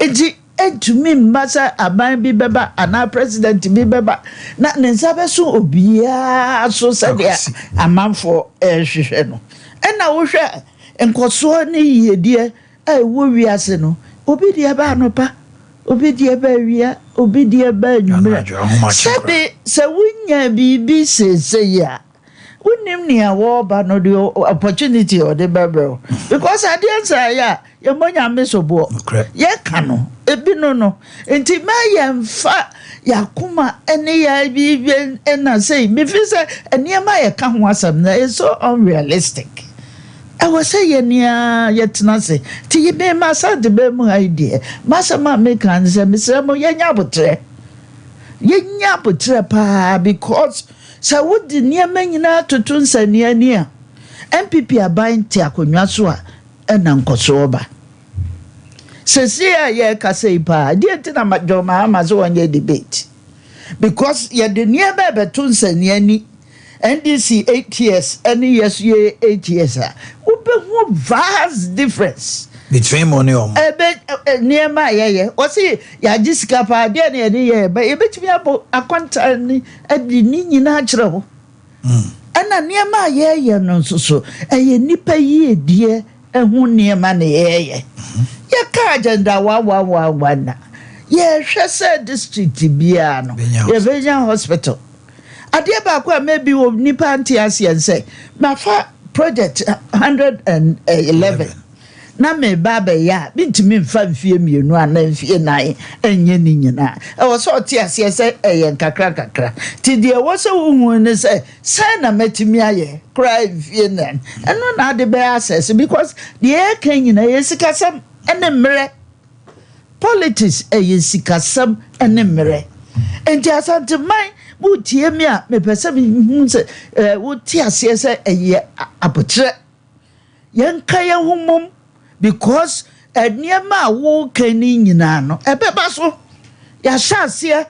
enti etumi mma sɛ aban bi bɛba anaa president bi bɛba na ne nsa bɛso obiara so sɛdeɛ
Akwasi.
amanfoɔ ɛrehwehwɛ no. Ɛna wohwɛ nkɔsoɔ ne yiedie a ɛwɔ wiase no, obi deɛ ba anɔpa, obi deɛ ba awia, obi deɛ ba anwummerɛ.
Anadwo, ahomakye.
Sɛbi sɛ wonya biribi seesei a, wonim nea wɔreba no de opportunity a ɔde bɛbrɛ wo, because adeɛ nsa yɛ a yɛmmɔ Nyame soboɔ. Yɛka no ebi no, nti ma yɛmfa yɛakoma ne yɛ biribi ɛna sei mefi sɛ nneɛma a yɛka ho asɛm no is so unrealistic. Ɛwɔ sɛ yɛ nea yɛtena ase nti mema Asante bɛn mu ha yi deɛ, masɛm a meka ne sɛ mesrɛ mo, yɛnya abotrɛ, yɛnya abotrɛ paa, because sɛ wode nneɛma nyinaa toto nsania ni a, NPP aban te akonnwa so a, ɛna nkɔsoɔ ba. Sɛsie a yɛrekasa yi paa deɛ, nti na John Mahama sɛ wɔnyɛ debate, because yɛde nneɛma ɛbɛto nsania ni, NDC 8 years ɛne yɛso yɛ 8 years a, wobɛhu vast difference
between mo ne ɔmo.
Ɛbɛ nneɛma a yɛyɛ, wɔsi yɛagye sika paa deɛ ne yɛde yɛ bɛ, yɛbɛtumi abɔ akɔnta ne ɛde ne nyinaa kyerɛ hɔ. Ɛna nneɛma a yɛyɛ no nso so ɛyɛ nipa yiedie ɛho nneɛma na yɛyɛ. Yɛka agenda 1 1 1 1 na yɛhwɛ sɛ district biara no
Bɛnya.
Yɛbɛnya hospital. Adeɛ baako a maybe wɔ nipa nte aseɛ nsɛ mafa project 111 na meba abɛyɛ a, mentumi mfa mfie 2 anaa mfie 4 ɛnyɛ ne nyinaa. Ɛwɔ sɛ ɔte aseɛ sɛ ɛyɛ nkakra nkakra, nti deɛ ɛwɔ sɛ wohu ne sɛ sɛn na mɛtumi ayɛ koraa mfie 4. Ɛno na ade bɛyɛ asɛse, because deɛ ɛka nyinaa yɛ sikasɛm ɛne mmerɛ. Politics ɛyɛ sikasɛm ɛne mmerɛ. Nti Asanteman, wotie mi a, mepɛ sɛ mehu sɛ wote aseɛ sɛ ɛyɛ abotrɛ, yɛnka yɛn ho mmom, because nneɛma a woka ni nyinaa no ɛbɛba so. Yɛahyɛ aseɛ,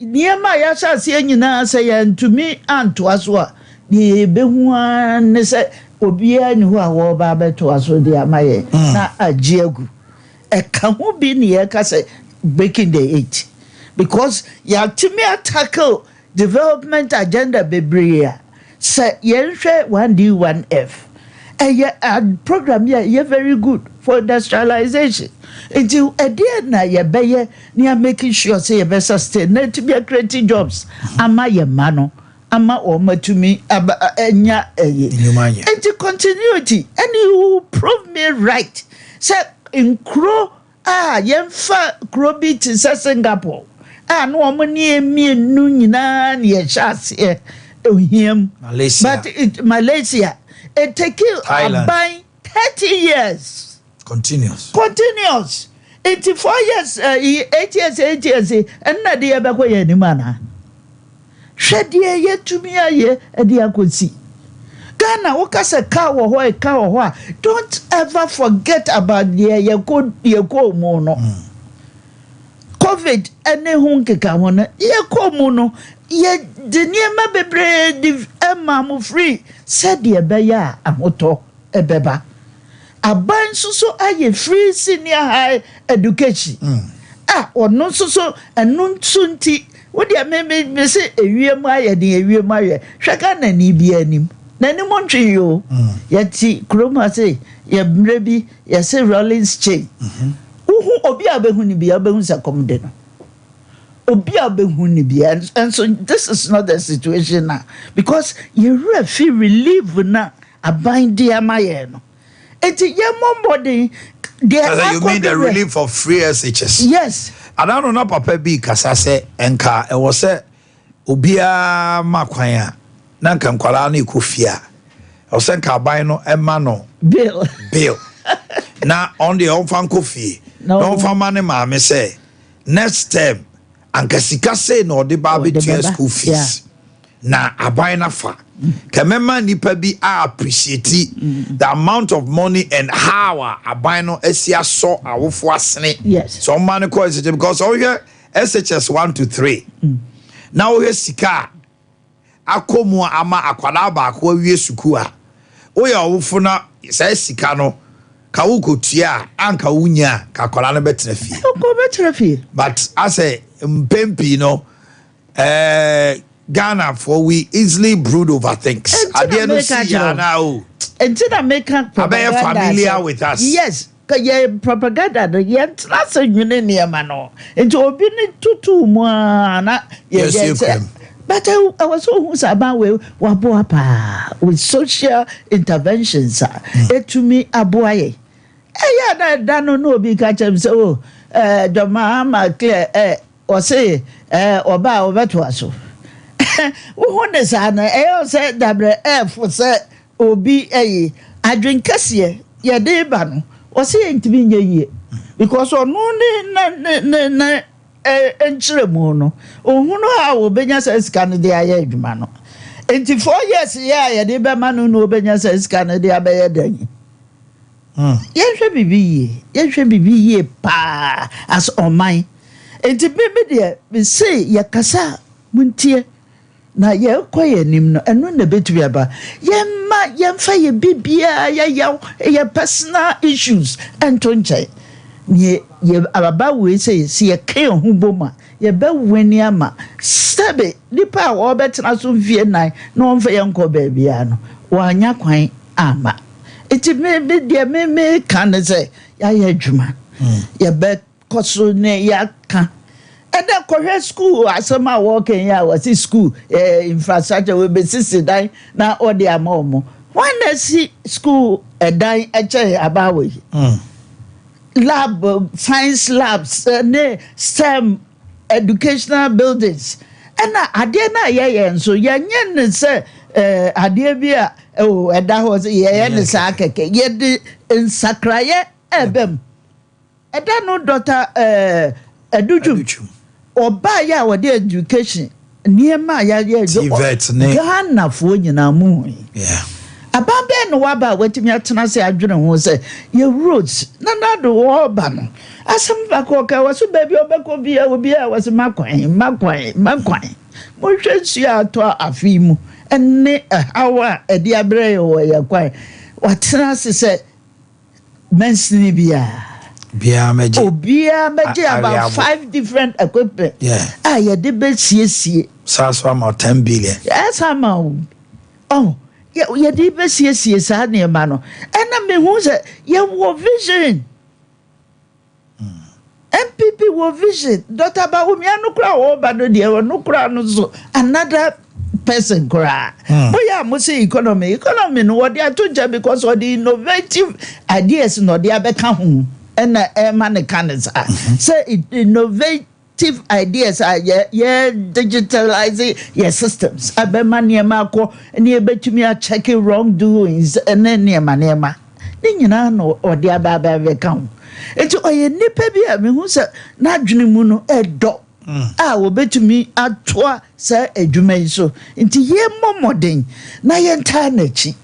nneɛma a yɛahyɛ aseɛ nyinaa, sɛ yɛntumi antoa so a, deɛ yɛbɛhu ara ne sɛ obiara ni hɔ a wɔreba abɛtoa so de ama yɛn na agye agu. Ɛka ho bi ne yɛka sɛ breaking the eight, because yɛatumi atackle development agenda bebree a sɛ yɛnhwɛ 1D1F, ɛyɛ a program yi a ɛyɛ very good for industrialization. Nti ɛdeɛ na yɛbɛyɛ ne yɛ making sure sɛ yɛbɛ sustain na ɛtumi acreate jobs ama yɛn mma no, ama wɔn atumi aba anya ɛyɛ.
Nnwuma ayɛ.
Nti continuity, and you will prove me right sɛ nkuro a yɛmfa kuro bi te sɛ Singapore a na wɔn ne mmienu nyinaa ne yɛhyɛ aseɛ. Ohia mu.
Malaysia.
But it, Malaysia, it take
Thailand.
aban 30 years.
Continuous.
Continuous. Nti 4 years, 8 years, 8 years yi, ɛnna de yɛbɛkɔ yɛn anim ana? Hwɛ deɛ yɛtumi ayɛ ɛde akɔsi Ghana. Woka sɛ car wɔ hɔ, ɛka wɔ hɔ a, don't ever forget about deɛ yɛkɔ mu no. COVID ɛne ho nkeka ho no, yɛkɔ mu no, yɛde nneɛma bebree de ɛma mo free sɛdeɛ ɛbɛyɛ a ahotɔ ɛbɛba. Aban nso so ayɛ free senior high education a ɔno nso so, ɛno nso nti wodeɛ me se ewiem ayɛ den, ewiem ayɛ. Hwɛ, Ghana ni bi anim n'anim ntwe yi o. Yɛte kurom ha se yɛ mmerɛ bi yɛse Rawlings chain. Wohu obi a wobɛhu no bia, wobɛhu sɛ kɔm de no. Obi a wobɛhu no bia nso, this is not the situation now, because yɛwura fi relief na aban de ama yɛn no. Eti yɛmmɔ mmɔden deɛ
You mean the
akɔdo.
Relief of free SHS?
Yes.
Adano na papa bi kasa sɛ nka ɛwɔ sɛ obiara ma kwan a na nka nkwadaa no ekɔ fie a, ɛwɔ sɛ nka aban no ɛma no
bill.
Bill na ɔno deɛ ɔmfa nkɔ fie
Na
na ɔmfa ma ne maame sɛ next term anka sika sei na ɔde ba
Ɔde
abɛtua
bɛba.
school fees na aban nafa kɛmɛma nipa bi a appreciate the amount of money and how a aban no asi asɔ awofo asene. Sɛ ɔma no kɔ SHS, because ɔhwɛ SHS 1 to 3 na wohwɛ sika a akɔ mu ama akwadaa baako awie sukuu a, woyɛ ɔwofo na saa sika no ka wokɔtua a, anka wonya a, ka akwadaa no bɛtena fie.
Ɔkɔ bɛtena fie.
But asɛ mpɛn pii no, Ghanafoɔ, we easily brood over things.
Ɛnti na
Adeɛ no
meka
si
kyerɛ
yɛ
wo.
anaa o
Nti na meka
abɛyɛ
propaganda
familiar with us.
Yes, ka yɛ propaganda no, yɛntena ase nwene nneɛma no. Nti obi ne tutu mu a na
Yɛsi
yɛyɛ sɛ
ekuam.
but ɛwɔ sɛ ohun sɛ aban wei waboa paa with social interventions a etumi aboa yɛ. Ɛyɛ a na ɛda no na obi ka kyerɛ m sɛ o John Mahama clear ɔse ɔba a ɔbɛtoa so. Wohu ne saa no, ɛyɛ wo sɛ dabrɛ ɛɛfo sɛ obi ɛyi adwen kɛseɛ yɛde ba no, ɔsɛ yɛntumi nyɛ yie because ɔno ne ne ne ne ne nkyerɛmu no, ohunu a wɔbɛnya sɛ sika no de ayɛ adwuma no. Nti 4 years yɛ a yɛde bɛma no na wɔbɛnya sɛ sika no de abɛyɛ dɛn? Yɛnhwɛ biribi yie, yɛnhwɛ biribi yie paa as ɔman. Nti bibi deɛ mese yɛkasa a, montie na yɛkɔ yɛn anim no, ɛno na ɛbɛtumi aba. Yɛmma yɛmfa yɛ biribiara yɛyaw yɛ personal issues ɛnto nkyɛn. Ne yɛ aba wei sɛ yɛka yɛn ho bom a, yɛbɛwani ama sɛbe nipa a wɔbɛtena so mfie 4 na wɔmfa yɛn nkɔ baabiara no, wɔanya kwan ama. Nti me deɛ me ka ne sɛ yɛayɛ adwuma, yɛbɛkɔ so ne yɛaka. Ɛdɛ kɔhwɛ school asɛm a wɔɔka yi a, wɔsi school infrastructure, wɔbɛsisi dan na wɔde ama wɔn. Wɔn na si school ɛdan ɛkyɛn abaawa yi. Lab, science labs ne STEM educational buildings, ɛna adeɛ no a yɛyɛ nso, yɛnyɛ ne sɛ adeɛ bi a ɛwɔ ɛda hɔ sɛ yɛyɛ ne saa kɛkɛ. Yɛde nsakraeɛ ɛbɛm. Ɛda no Doctor Adutwum
Adutwum.
ɔbaa yɛ a wɔde education nneɛma a yɛayɛ
TVET
Ghanafoɔ nyinaa mu hu yi. Aban bɛn na waba a watumi atena ase adwene ho sɛ yɛ roads? Nana Addo wɔɔba no, asɛm baako ɔka wɔ so, baabi a ɔbɛkɔ bia, obiara wɔ sɛ makwan, makwan, makwan. Mohwɛ nsuo a atɔ afe yi mu ɛne ɛhaw a ɛde abrɛ yɛ wɔ yɛ kwan. Watena ase sɛ mansini biara
biara mɛgye
obiara bɛgye about
areabo.
five different equipment a yɛde bɛsiesie.
Saa so ama 10 billion.
Ɛsa ama wo ɔn yɛde bɛsiesie saa nneɛma no. Ɛna mehu sɛ yɛwɔ vision, NPP wɔ vision. Dr Bawumia no koraa a wɔreba no deɛ, ɔno koraa no so another person koraa. Moyɛ a mo se economy no wɔde ato nkyɛn because ɔde innovative ideas na ɔde abɛka ho, ɛna ɛma ne ka ne saa sɛ innovative. innovative ideas a yɛ digitalize yɛ systems abɛma nneɛma akɔ ne yɛbɛtumi acheck wrongdoings ne nneɛma nneɛma ne nyinaa na ɔde aba abɛka ho. Nti ɔyɛ nipa bi a mehu sɛ n'adwene mu no ɛdɔ a wɔbɛtumi atoa saa adwuma yi so. Nti yɛmmɔ mmɔden na yɛntaa n'akyi.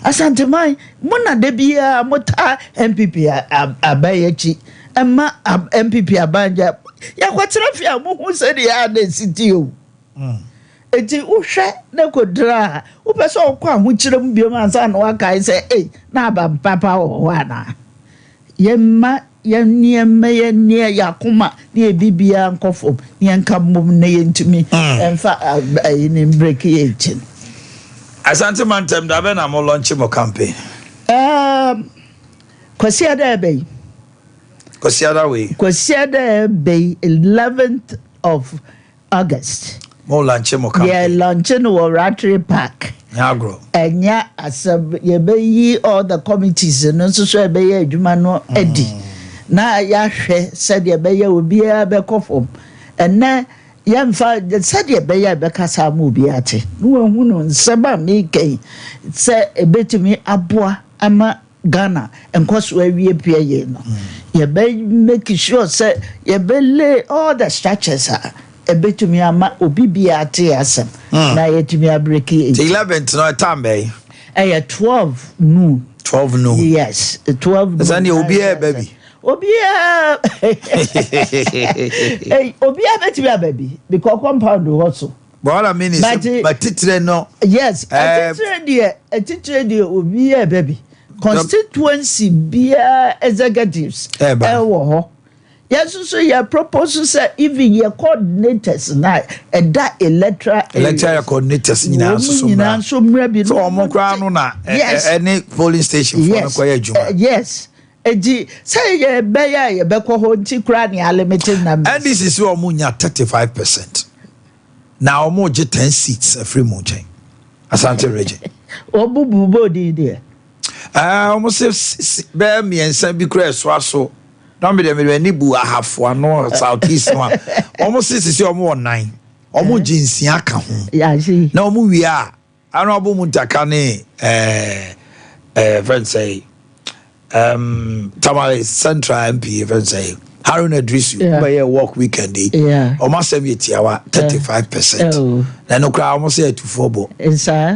Asanteman mo na da biara motaa NPP aba yi akyi, ɛma NPP aba ngya yɛkɔtena fie a mohu sɛdeɛ a na ɛsi ti o. Eti wohwɛ ne kodra a wopɛ sɛ ɔkɔ ahokyerɛ mu biom ansa na wakae sɛ ei, na aba mpapa wɔ hɔ anaa. Yɛmma yɛn nneɛma, yɛn nneɛ, yɛakoma ne yɛ biribiara nkɔ fam ne yɛnka mmom na yɛntumi ɛmfa ayi ne break yɛ akyi no.
Asante Mantam, da bɛ na mo launch mo campaign?
Kwasiada ɛbɛ yi.
Kwasiada wei?
Kwasiada ɛbɛ yi, 11th of August.
Mo launch mo campaign?
Yɛ launch no wɔ Rattray Park.
Nyɛ agorɔ.
Ɛnyɛ asɛm. Yɛbɛyi all the committees no nso so ɛbɛyɛ adwuma no adi na yɛahwɛ sɛdeɛ ɛbɛyɛ obiara bɛkɔ fam. Ɛnɛ yɛmfa sɛdeɛ ɛbɛyɛ a ɛbɛkasa ama obiara te na wahu no nsɛm a meka yi sɛ ɛbɛtumi aboa ama Ghana nkɔso awie pia yie no. Yɛbɛ make sure sɛ yɛbɛ all the structures a ɛbɛtumi ama obi biara te asɛm na yɛtumi abreak.
Nti 11th no, time bɛyi?
Ɛyɛ 12 noon.
12 noon?
Yes, 12 noon.
Ɛsɛ deɛ obiara ɛba bi.
Obiara, obiara bɛtumi aba bi because compound hɔ so.
But what I mean is, but titire no.
Yes, atitire deɛ obiara ɛba bi. Constituency biara executives ɛwɔ hɔ. Yɛn nso so yɛ propose sɛ even yɛ coordinators na ɛda electoral
electoral coordinators nyinaa nso so
nyinaa nso mmra bi.
So wɔn koraa no na ɛne polling station foɔ no kɔyɛ adwuma.
Yes, eti sɛ yɛ bɛyɛ a yɛbɛkɔ hɔ nti koraa ne limited numbers.
NDC si wɔn nya 35% na wɔn gye 10 seats afiri mu nkyɛn, Asante Region.
Wɔn bubu boodi deɛ.
Wɔn sɛ bɛyɛ mmiɛnsa bi kura ɛsoa so na wɔn de ani bu Ahafo Ano South East no a, wɔn sɛ sisi wɔn wɔ nan, wɔn gye 6 ka ho na wɔn wie a, Honourable Muntaka ne ɛɛ ɛɛ fɛn sɛ Tamale Central MP fɛn sɛ Haruna Idrisu bɛyɛ work weekend yi, wɔn asɛm yɛ tiawa, 35% na ɛno koraa wɔn sɛ ɛtufoɔ bɔ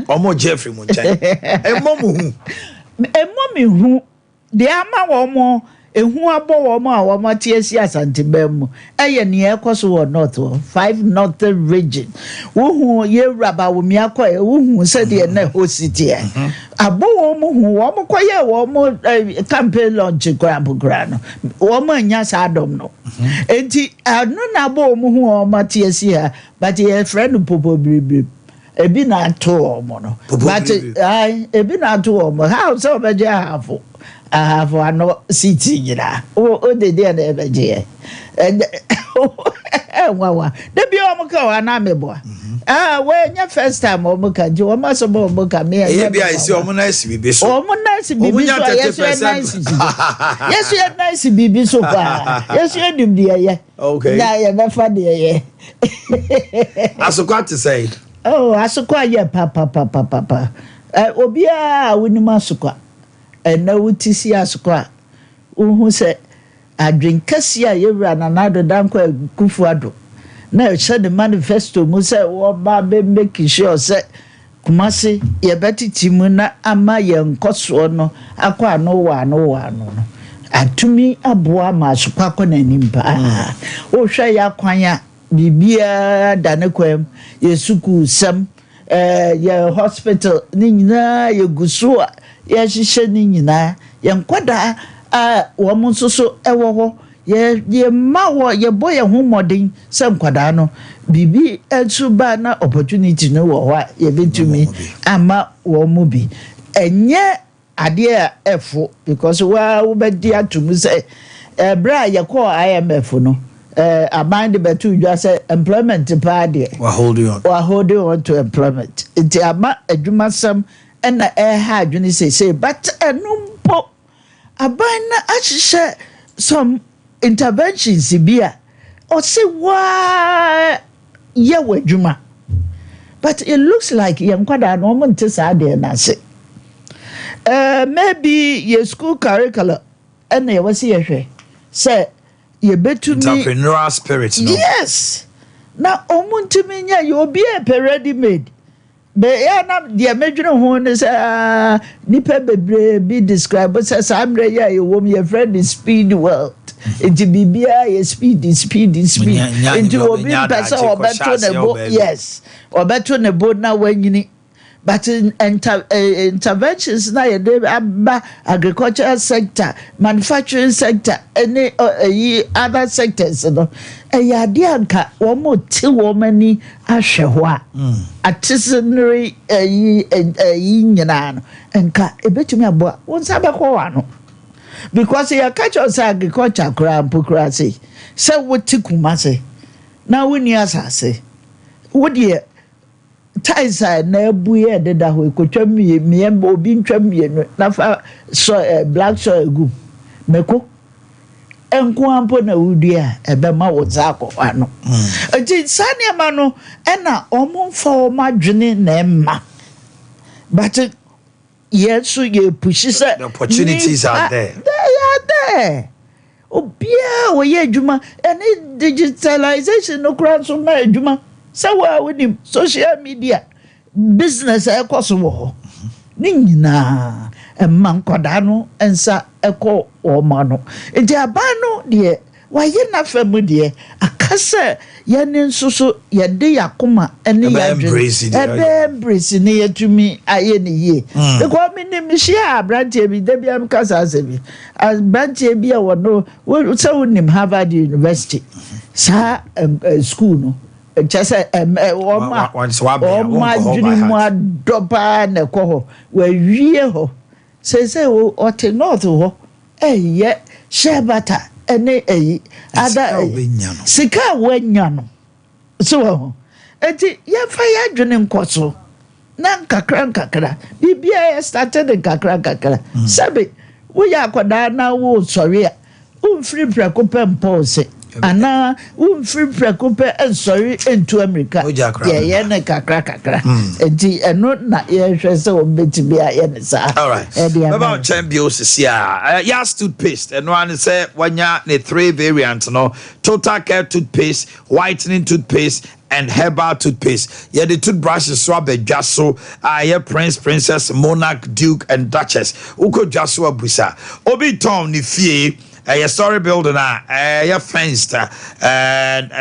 wɔn gye afiri mu nkyɛn. Ɛmmɔ mu hu?
Ɛmmɔ mi hu. Deɛ ama wɔn ehu abɔ wɔn a wɔn ate asi Asanteman mu ɛyɛ nea ɛkɔ so wɔ north hɔ, five northern region. Wohu yɛwura Bawumia kɔ yɛ, wohu sɛdeɛ na ɛhɔ si teɛ abɔ wɔn mu hu. Wɔn kɔyɛ wɔn campaign launch koraa mpo koraa no, wɔn anya saa dɔm no eti ɛno na abɔ wɔn hu wɔn ate asi ha. But yɛfrɛ no popo biribiri, ebi na ato wɔn no. But ayi, ebi na ato wɔn ha sɛ ɔbɛgye Ahafo Ano seat nyinaa o de deɛ na ɛbɛgye yɛ ɛnwanwa. Debi wɔn ka wɔn anam meboa aa, wɔnyɛ first time wɔn ka, nti wɔn asɛm a wɔn ka mi.
Ɛyɛ bi a esi wɔn na esi bibi so.
Wɔn na esi bibi so a, yɛsɔ yɛ nan si so, yɛsɔ yɛ nan si bibi so paa, yɛsɔ yɛ nim deɛ yɛ na yɛbɛfa deɛ yɛ.
Asokwa te sɛ?
Oh, Asokwa yɛ papapapapa. Ɛ obiara a wonim Asokwa ɛnna wote si Asokwa a, wohu sɛ adwen kɛseɛ a yɛwura Nana Addo Dankwa Akufo Addo na ɛhyɛ ne manifesto mu sɛ wɔba bɛ make sure sɛ Kumase yɛbɛtete mu na ama yɛn nkɔsoɔ no akɔ ano wɔ ano wɔ ano no, atumi aboa ma Asokwa kɔ n'anim paa. Wohwɛ yɛ akwan a, biribiara da ne kwan mu, yɛ sukuu sɛm, yɛ hospital ne nyinaa yɛgu so a yɛhyehyɛ ne nyinaa. Yɛn nkwadaa a wɔn nso so wɔ hɔ, yɛ yɛma wɔ yɛbɔ yɛn ho mmɔden sɛ nkwadaa no biribi nso ba na opportunity no wɔ hɔ a, yɛbɛtumi ama wɔn mu bi. Ɛnyɛ adeɛ a ɛfo because waa wobɛdi ato mu sɛ ɛberɛ a yɛkɔɔ IMF no, aban de bɛto dwa sɛ employment paa deɛ
wa holding on.
Wa holding on to employment, nti ama adwumasɛm ɛna ɛha adwene seesei. But ɛno mpo aban na ahyehyɛ some interventions bi a Ɔse waa yɛ w'adwuma, but it looks like yɛn nkwadaa no wɔn nte saa adeɛ no ase. Maybe yɛ school curriculum ɛna yɛwɔ sɛ yɛhwɛ sɛ yɛbɛtumi.
Entrepreneurial spirit no.
Yes, na wɔn ntumi nyɛ yɛ obi a pɛ ready made. Bɛyɛ na deɛ medwene ho ne sɛ, ah, nipa bebree bi describe sɛ saa mmerɛ yi a yɛwɔ mu, yɛfrɛ no speed world, nti biribiara yɛ speed, speed, speed. Nti obi mpɛ sɛ ɔbɛto ne bo, yes, ɔbɛto ne bo na wanyini. But interventions na yɛde aba agricultural sector, manufacturing sector ɛne ɛyi other sectors no, ɛyɛ adeɛ a nka wɔn te wɔn ani ahwɛ hɔ a artisanry ɛyi nyinaa no, nka ebetumi aboa wɔn nsa bɛkɔ wɔn ano, because yɛka kyerɛ sɛ agriculture koraa mpo koraa se sɛ wote Kumase na wonni asase, wodeɛ tiles a na abu yɛ deda hɔ, ekotwa mmiɛ obi ntwa mmienu na fa sɔ black soil gu mako nko ampo na wodua a, ɛbɛma wo nsa akɔ hɔ ano. Nti saa nneɛma no ɛna wɔn mfa wɔn adwene na ɛma, but yɛn nso yɛ push sɛ
The opportunities are there.
They are there. Obiara wɔyɛ adwuma, ɛne digitalization no koraa nso ma adwuma sɛ wo a wonim social media business a ɛkɔ so wɔ hɔ ne nyinaa, ɛma nkwadaa no nsa ɛkɔ wɔn ano. Nti aban no deɛ, wayɛ n'afa mu deɛ, aka sɛ yɛne nso so yɛde yɛakoma ne
ɛbɛyɛ
yɛadwene
embrace deɛ ɔyɛ.
Ɛbɛyɛ embrace ne yɛtumi ayɛ ne yie, because mi ni mi hyia aberanteɛ bi dabi am kasa asɛ bi aberanteɛ bi a wɔno sɛ wonim Harvard University, saa school no, kyɛ sɛ wɔn a
sɛ wabɛn a,
wɔn
wonkɔ hɔ by
adwene mu
heart.
Adɔ paa na ɛkɔ hɔ, wɔawie hɔ seesei ɔte north hɔ, ɛyɛ shea butter ɛne ɛyi ada.
Sika a wobɛnya no.
Sika a wɔanya no so wɔ ho, eti yɛmfa yɛ adwene nkɔ so na nkakra nkakra biribiara yɛ start ne nkakra nkakra. Sɛbi woyɛ akwadaa na wosɔre a, womfiri prɛko pɛ mpɔɔse anaa womfiri prɛko pɛ nsɔre ntu amirika.
Wogya akora
yɛyɛ ne kakra kakra, nti ɛno na yɛhwɛ sɛ wɔbɛtumi ayɛ ne saa.
All right.
Ɛde ama
Bɛba wo nkyɛn bio sisi a Yas toothpaste, ɛno ara ne sɛ wanya ne three variant no: Total Care toothpaste, whitening toothpaste and herbal toothpaste. Yɛde toothbrushes so abɛdwa so a ɛyɛ Prince, Princess, Monarch, Duke and Duchess. Wokɔ dwa so abusa obi tɔn ne fie. Ɛyɛ story building a ɛyɛ fenced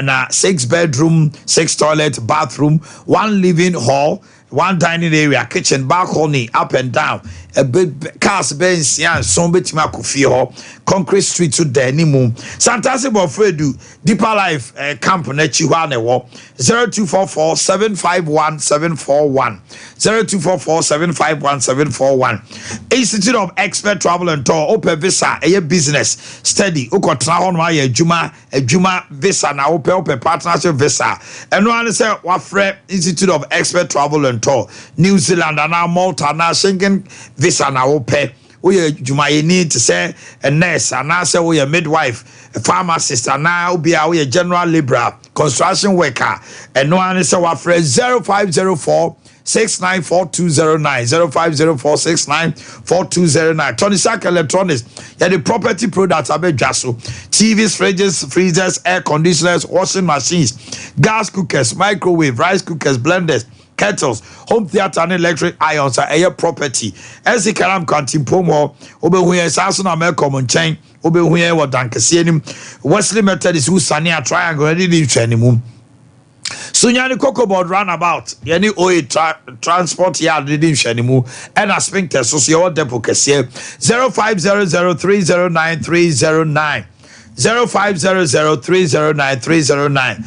na six bedroom, six toilet bathroom, one living hall, one dining area, kitchen, balcony up and down. Ɛbɛ cars bɛyɛ nsia nson bɛtumi akɔ fie hɔ. Concrete street so da anim, Santase Bɔfo Edu, Deeper Life camp n'akyi hɔ a na ɛwɔ. 0244 751741, 0244 751741. Institute of Expert Travel and Tour, wopɛ visa, ɛyɛ business, study, wokɔtena hɔ nom ayɛ adwuma, adwuma visa na wopɛ partnership visa, ɛno ara ne sɛ wafrɛ Institute of Expert Travel and Tour. New Zealand anaa Malta anaa Schengen visa na wopɛ, woyɛ dwumayɛni te sɛ a nurse anaasɛ woyɛ midwife, pharmacist, anaa obi a woyɛ general labourer, construction worker, ɛno ara ne sɛ wafrɛ 0504 694209, 0504 694209. Tony Shark Electronics, yɛde property products abɛdwa so: TVs, fridges, freezers, air conditioners, washing machines, gas cookers, microwave, rice cookers, blenders, kettles, home theatre ne electric irons a ɛyɛ property. Ɛsi Karam Kantimpom hɔ wobɛhu yɛn. Saa so na mɛkɔm nkyɛn wobɛhu yɛn wɔ dankeseɛ anim, Wesley Methodist wusane a triangle ɛne ne nhwɛ ne mu. Sunyani Cocoa Board roundabout, yɛne oa transport yard de nhwɛ ne mu, ɛna Spintex so so yɛwɔ depot kɛseɛ. 0500 309 309, 0500 309 309.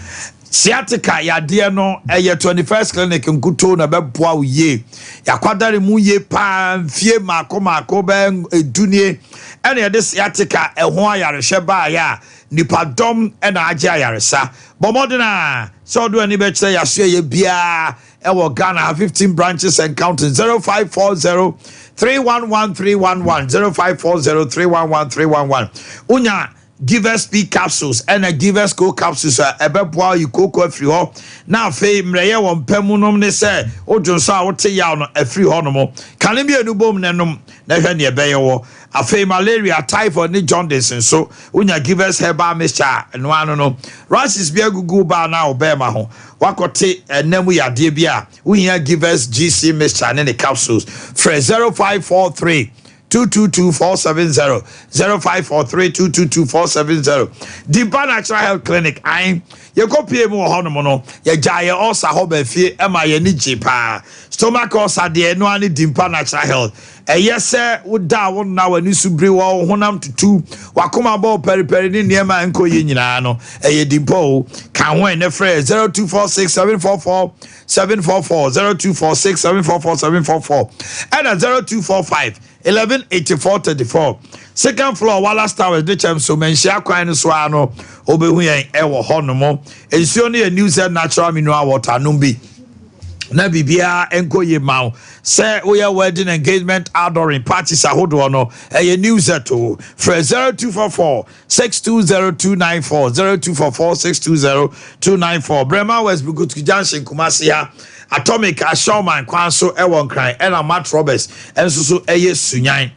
Sciatica yadeɛ no, ɛyɛ 21st Clinic nkuto na ɛbɛboa wo yie. Yɛakwadare mu yie paa mfie maako maako bɛyɛ edu nie, ɛna yɛde sciatica ɛho ayarehwɛ baeɛ a nipadɔm ɛna agye ayaresa. Bɔ mmɔden a sɛ ɔdo ani bɛkyerɛ yɛaso yɛ biara ɛwɔ Ghana, 15 branches and counting. 0540 311 311, 0540 311 311. Wonya Givers P capsules ɛna Givers Co capsules a ɛbɛboa yi kooko afiri hɔ, na afei mmerɛyɛ wɔ mpɛ mu nom ne sɛ wodwo nso a wote yaw no afiri hɔ nom. Kane mmienu bom na nom na hwɛ neɛ ɛbɛyɛ wɔ. Afei malaria, typhoid ne jaundice nso, wonya Givers Herbal Mixture a, ɛno ano no rashes bi agugu baa na wo bɛɛma ho, wakɔte ɛnam yadeɛ bi a, wohia Givers GC Mixture ne ne capsules. Frɛ 0543 222 470, 0543 222 470. Dimpa Natural Health Clinic ae, yɛkɔ pie mu wɔ hɔnom no, yɛgya yɛ ɔsa hɔ ba fie, ɛma yɛni gye paa. Stomach ulcer deɛ, ɛno ne Dimpa Natural Health. Ɛyɛ sɛ woda a wonna, w'ani so biri wɔ honam tutu, wakoma bɔ pɛripɛri ne nneɛma a nkɔ yie nyinaa no, ɛyɛ Dimpa o. Ka ho ɛnɛ, frɛ 0246 744 744, 0246 744 744, ɛna 0245 11 84 34. Second floor, Wallace Towers de kyɛm so, manhyia kwan no so a no, wobɛhu yɛn ɛwɔ hɔ nom. Nsuo no yɛ New Zealand natural mineral water. Nom bi na biribiara nkɔ yie ma wo. Sɛ woyɛ wedding, engagement, outdooring, parties ahodoɔ no, ɛyɛ New Zealand o. Frɛ 0244 620294, 0244 620294. Brema West, Bukutu Junction, Kumasi ha, Atomic Ashawman kwan so ɛwɔ Nkran, ɛna Mat Roberts ɛnso so ɛyɛ Sunyan.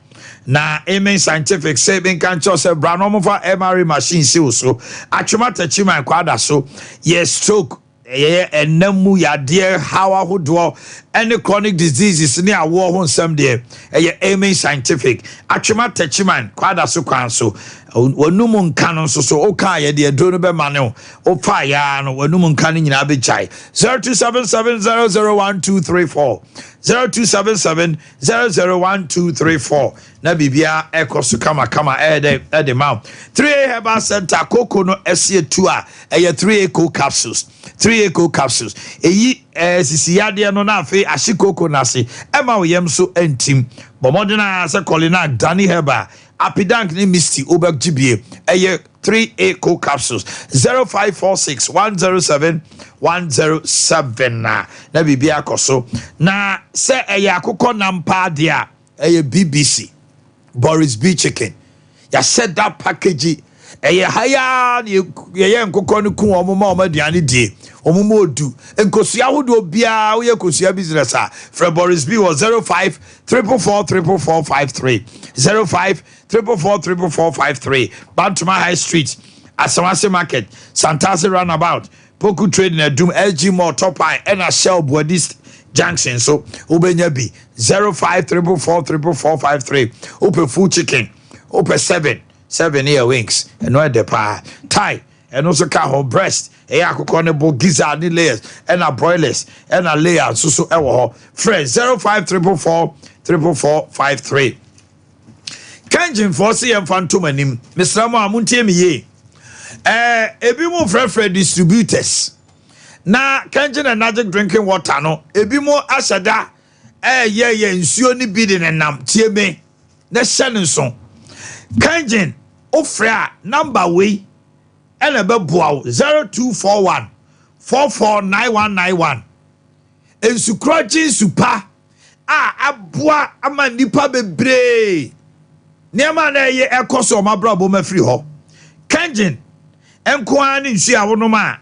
Na Amen Scientific sɛ menka nkyɛw sɛ bra na ɔmofa MRI machine si wo so. Atwema Takyiman Kwada so, yɛ stroke, ɛyɛ ɛnam mu yadeɛ haw ahodoɔ ɛne chronic diseases ne awoɔ ho nsɛm deɛ, ɛyɛ Amen Scientific, Atwema Takyiman Kwada so kwan so. Wɔnum nka no nso so, woka yɛde aduro no bɛma ne wo, wofa yaa no, wɔnum nka no nyinaa bɛgyae. 0277 001234, 0277 001234, na biribiara ɛkɔ so kamakama. Ɛyɛ dɛ ɛde ma wo. 3A Herbal Center, koko no ɛsi etu a, ɛyɛ 3A Co capsules. 3A Co capsules eyi sisi yadeɛ no, na afei ahye koko n'ase, ɛma wo yam so ntim. Bɔ mmɔden a sɛ Kɔlina Dani Herbal, Apidank ne Misty, wobɛgye bie. Ɛyɛ 3A Co capsules, 0546 107 107, na biribi akɔ so. Na sɛ ɛyɛ akokɔ nam paa deɛ a, ɛyɛ BBC Boris B Chicken. Yɛahyɛ da package. Ɛyɛ ha yaa na yɛyɛ nkokɔ no ku wɔn ma wɔn aduane die, wɔn mu odu. Nkosua ahodoɔ biara, woyɛ kosua business a, frɛ Boris B wɔ 05 444 444 53, 05 444 444 53. Bantama High Street, Asawase Market, Santase Roundabout, Poku Trading, Adum, SG Mall Top Eye, ɛna Shell Buadist Junction so, wobɛnya bi. 05 444 444 53. Wopɛ full chicken, wopɛ seven seven, yɛ wings, ɛno ɛdɛ paa. Thigh, ɛno nso ka ho. Breast, ɛyɛ akokɔ ne bo, gizzard ne layers, ɛna broilers ɛna layer nso so ɛwɔ hɔ. Frɛ 05 444 444 53. Kɛngyinfoɔ sɛ yɛmfa ntom anim. Mesrɛ mo a montie me yie, ebi mu frɛfrɛ distributors na Kɛngyin Energetic drinking water no, ebi mu ahyɛ da ɛyɛ yɛ nsuo no bi de nenam. Tie me na hyɛ ne nso. Kɛngyin, wofrɛ a, number wei ɛna ɛbɛboa wo: 0241 449191. Nsukorɔgye nsupa a aboa ama nnipa bebree nneɛma a na ɛyɛ ɛkɔ so ɔmo abrabɔ mu afiri hɔ. Kɛngyin nko ara ne nsuo a wonom a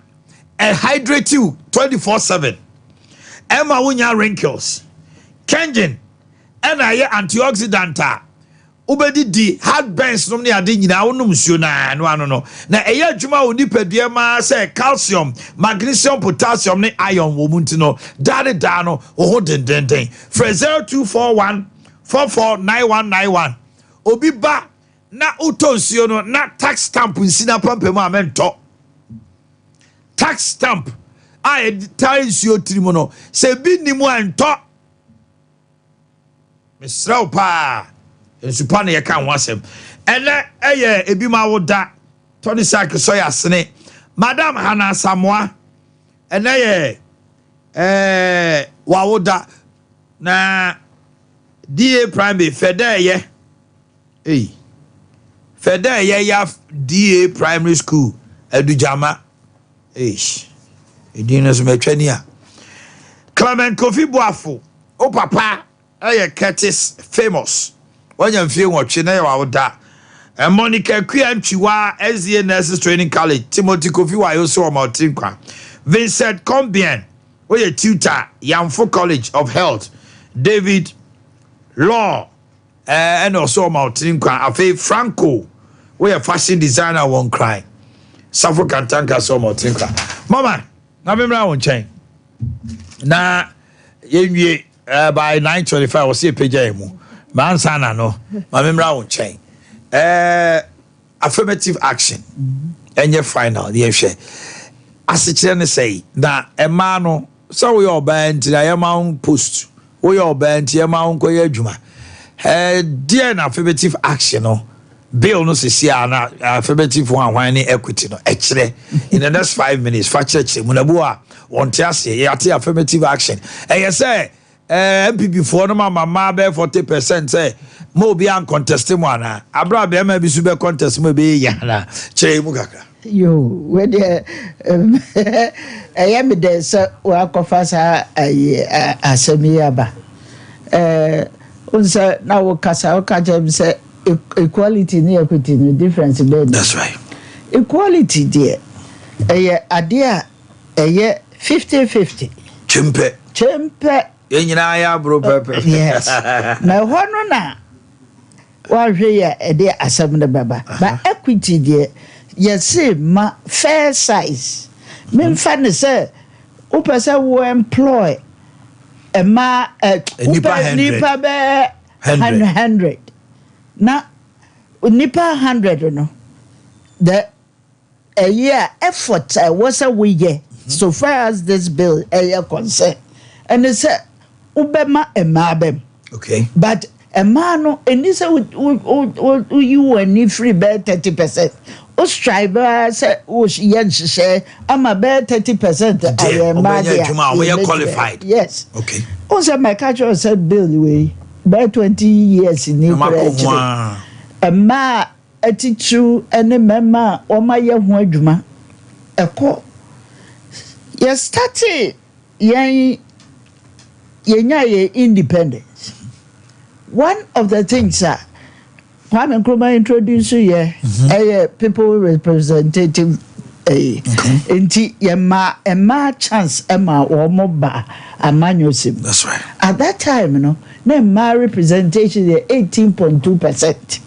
ɛhydrate you 24/7, ɛma wonya wrinkles. Kɛngyin ɛna ɛyɛ antioxidant a wobɛdidi, heartburns nom ne ade nyinaa, wonom nsuo naa no ano no na ɛyɛ adwuma wɔ nipadua maa sɛ calcium, magnesium, potassium ne iron wɔ mu. Nti no daa ne daa no, wo ho dendenden. Frɛ 0241 449191. Obi ba na wotɔ nsuo no na tax stamp nsi na pampam a, mɛntɔ. Tax stamp a yɛde tare nsuo tiri mu no, sɛ ebi ni mu a, ntɔ. Mesrɛ wo paa, nsupa na yɛka ho asɛm. Ɛnɛ ɛyɛ ebi ma wo da Tony Sack sɔ yɛ asene. Madam Hana Samoa, ɛnɛ yɛ wawo da. Na da Primary fɛ dɛ ɛyɛ ei fɛ dɛ ɛyɛ ya da Primary School, Adugyama. Eish, edin no so matwa ni a. Clement Kofi Boafo, o papa ɛyɛ Curtis Famous, wanya mfie 8 na yɛ wawo da. Monica Akua Ntwiwa, SDA Nurses Training College, Timothy Kofi Wayo so ɔma ɔtiri nkwa. Vincent Combien, woyɛ tutor, Yamfo College of Health. David Law, ɛna ɔsɛ ɔma ɔtiri nkwa. Afei Franco, woyɛ fashion designer wɔ Nkran. Safo Kantanka sɛ ɔma ɔtiri nkwa. Mama, na memmra wo nkyɛn na yɛnwie by 9:25, wɔsɛ yɛpagya yɛ mu mansa na no ma memmra wo nkyɛn. Affirmative action ɛnyɛ final, yɛhwɛ asekyerɛ ne sɛi na ɛmaa no sɛ woyɛ ɔbaa nti na yɛma wo post, woyɛ ɔbaa nti yɛma wo nkɔyɛ adwuma. Deɛ na affirmative action no bill no sisi a na affirmative one hwan ne equity no ɛkyerɛ in the next 5 minutes, fa kyerɛkyerɛ mu na bu a wɔnte aseɛ. Yɛate affirmative action ɛyɛ sɛ NPP foɔ no ma mmaa bɛyɛ 40% sɛ mo obi an contest mu anaa abira bɛrima bi so bɛ contest mu, ebe yɛ ana? Kyerɛ mu kakra.
Yo, wedeɛ ɛyɛ me dɛ sɛ wakɔfa saa ayi asɛm yi aba. N sɛ na wokasa, woka kyerɛ me sɛ equality ne equity no difference bɛɛ ni.
That's right.
Equality deɛ, ɛyɛ adeɛ a ɛyɛ 50-50.
Kyempɛ.
Kyempɛ.
Yɛn nyinaa yɛ aboro pɛpɛ.
Yes, na ɛhɔ no na wahwɛ yɛ ɛde asɛm no bɛba. But equity deɛ, yɛse ma fair size. Memfa ne sɛ wopɛ sɛ wo employ mmaa
Nnipa
wopɛ
100.
Nipa bɛɛ
100.
100 na nipa 100 no, the ɛyi a effort a ɛwɔ sɛ woyɛ so far as this bill ɛyɛ concern ɛne sɛ wobɛma mmaa bɛm. But mmaa no, ɛni sɛ woyi wɔn ani firi bɛyɛ 30%. O strive ara sɛ woyɛ nhyehyɛ ama bɛyɛ 30% ayɛ mmaa
ɔbɛnyɛ
deɛ
adwuma a wɔyɛ
yɛbɛtumi.
Qualified.
Yes. O sɛ mɛka kyerɛ sɛ bill wei bɛyɛ 20 years ni
Na
kura
makɔ ho
akyire
a.
Mmaa atitiriw ne mmarima a wɔayɛ ho adwuma ɛkɔ yɛ start yɛn yɛnya yɛ independence, one of the things a Kwame Nkrumah introduce yɛ ɛyɛ people representative ɛyi. Nti yɛma mmaa chance ɛma wɔn ba amanyɔsɛm.
That's right.
At that time no, na mmaa representation yɛ 18.2%.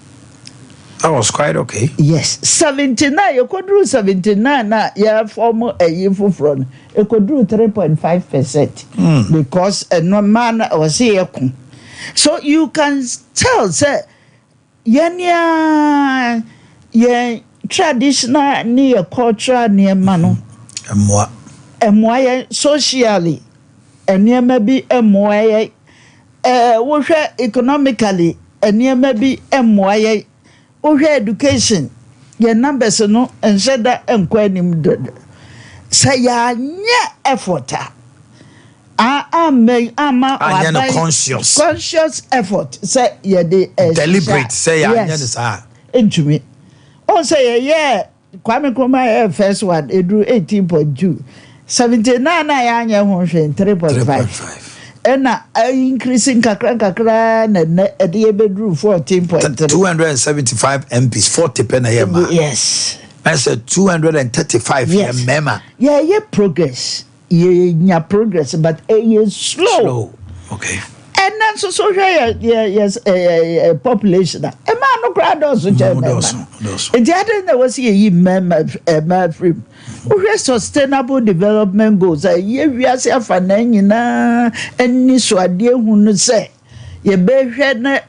That was quite okay.
Yes, 79, yɛkɔduru 79 na yɛfɔm ɛyi foforɔ no, ɛkɔduru 3.5% because ɛno mmaa no ɛwɔ sɛ yɛko. So you can tell sɛ yɛnea yɛn traditional ne yɛ cultural nneɛma no
mmoa.
Ɛmmoa yɛn socially, nneɛma bi mmoa yɛn. Wohwɛ economically, nneɛma bi mmoa yɛn. Wohwɛ education, yɛn numbers no nhyɛ da nkɔ anim dodo. Sɛ yɛanyɛ effort a ama ama
Anyɛ no conscious.
Conscious effort sɛ yɛde ɛhyehyɛ.
Deliberate sɛ yɛanyɛ no
Yes.
saa.
Ntumi ɔn sɛ yɛyɛ Kwame Nkrumah yɛ first one, eduru 18.2. 79 a yɛanyɛ ho hwɛ, 3.5.
3.5.
Ɛna increase nkakra nkakra na ɛnɛ ɛde yɛbɛduru 14.3.
275 MPs, 40 pɛ na yɛ mmaa. Ɛsɛ 235 yɛ mmarima.
Yɛyɛ progress, yɛnya progress, but ɛyɛ slow.
Slow, okay.
Ɛnɛ nso so, hwɛ yɛ yɛ population a, mmaa no koraa dɔɔso kyɛn
Mm,
mmarima.
Dɔɔso, dɔɔso.
Nti adi na wɔsi yɛyi mmarima firi mu. Wohwɛ Sustainable Development Goals a yɛ wiase afa na nyinaa ani so adeɛ hu no sɛ yɛbɛhwɛ na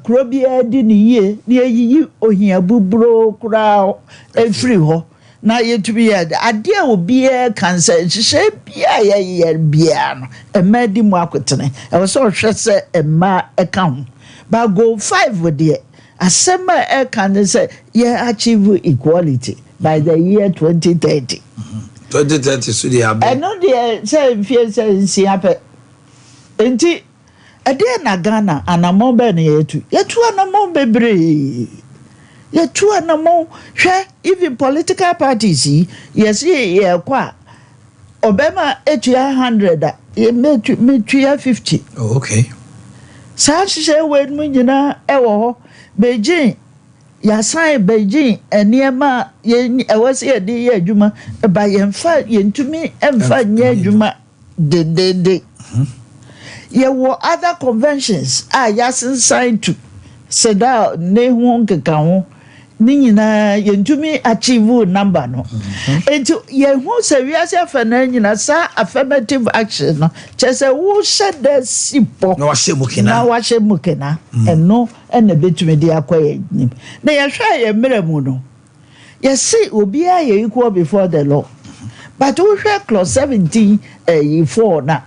kuro biara di ne yie na yɛyiyi ohia buburo koraa efiri hɔ na yɛtumi yɛ adeɛ a obiara ka sɛ nhyehyɛ biara yɛyɛ biara no, mmaa di mu akotene. Ɛwɔ sɛ ɔhwɛ sɛ mmaa ɛka ho. But goal 5 deɛ, asɛm a ɛka ne sɛ yɛ achieve equality by the year 2030.
2030 so deɛ abɛ.
Ɛno deɛ, sɛ mfie sɛ 6 pɛ. Nti ɛdeɛ na Ghana anammɔn bɛɛ na yɛtu anammɔn bebree, yɛtu anammɔn. Hwɛ, even political parties yi, yɛsi yɛkɔ a, ɔbɛma etua 100 a, yɛ metua 50.
Oh, okay.
Saa nhyehyɛ wei mu nyinaa ɛwɔ hɔ. Beijing Yɛasan Beijing nneɛma a yɛn ɛwɔ sɛ yɛde yɛ adwuma ba yɛmfa yɛntumi mfa nyɛ adwuma dendeenden. Yɛwɔ other conventions a yɛasensan to CEDAW ne ho nkekaho ne nyinaa yɛntumi achieve number no. Nti yɛhu sɛ wiase afanan nyinaa saa affirmative action no kyerɛ sɛ wohyɛ da si pɔ
na wahyɛ mu kena.
Na wahyɛ mu kena. Ɛno na ɛbɛtumi de akɔ yɛn anim. Na yɛhwɛ yɛn mmerɛ mu no, yɛse obiara yɛ equal before the law. But wohwɛ clause 17 ɛyi 4 na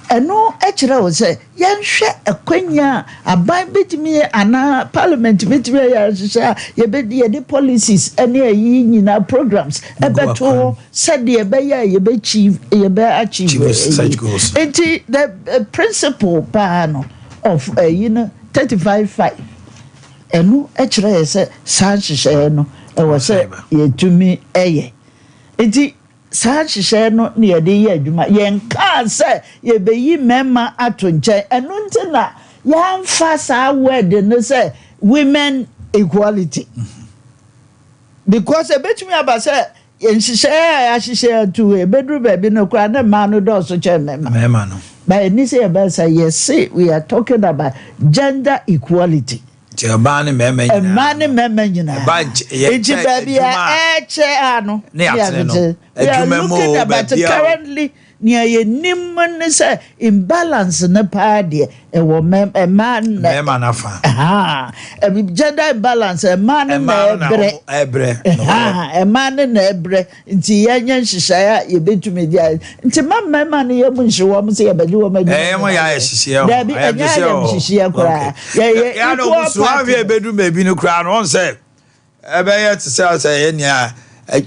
ɛno kyerɛ wo sɛ yɛnhwɛ akwanya a aban bɛtumi anaa parliament bɛtumi ayɛ ahyehyɛ a yɛbɛdi yɛde policies ne ayi nyinaa programs ɛbɛto hɔ sɛdeɛ ɛbɛyɛ a yɛbɛchieve yɛbɛ achieve
such goals.
Nti the principle paa no of ɛyi no 35 5 ɛno kyerɛ yɛ sɛ saa nhyehyɛeɛ no ɛwɔ sɛ yɛtumi ɛyɛ. Nti saa nhyehyɛeɛ no na yɛde yɛ adwuma. Yɛnkaa sɛ yɛbɛyi mmarima ato nkyɛn. Ɛno nti na yɛamfa saa word no sɛ women equality, because ebɛtumi aba sɛ nhyehyɛeɛ a yɛahyehyɛ ato ebɛduru baabi no koraa ne mmaa no dɔɔso kyɛn mmarima.
Mmarima no.
But ɛni sɛ yɛbɛn sɛ yɛse we are talking about gender equality.
Nti ɔbaa ne mmarima nyinaa.
Mmaa ne mmarima nyinaa.
Ɛba yɛ
nti baabi a ɛkyɛ ano.
Ne yɛatene no.
We are
Adwuma mu
looking
o,
at but
baabi a o.
currently nea yɛnim ne sɛ imbalance ne paa deɛ ɛwɔ mmaa na
Mmarima n'afa.
Aha. Gender imbalance, mmaa ne na
Mmaa no na
ɛbrɛ.
wɔn ɛbrɛ.
Aha, mmaa ne na ɛbrɛ, nti yɛnyɛ nhyehyɛeɛ a yɛbɛtumi de ayɛ. Nti ma mmarima no yɛ mu nhye wɔn sɛ yɛbɛgye wɔn adwuma.
Ɛyɛ mo yɛ ayɛ hyehyeɛ ho.
Dabi,
Ayɛ
ɛnyɛ
hyehyeɛ
ayɛ
hɔ.
hyehyeɛ koraa. Yɛyɛ
Yɛ na
equal
ɔmo so
party.
ahwɛ ebedu baabi no koraa no, ɔn sɛ ɛbɛyɛ te sɛ ɛyɛ nea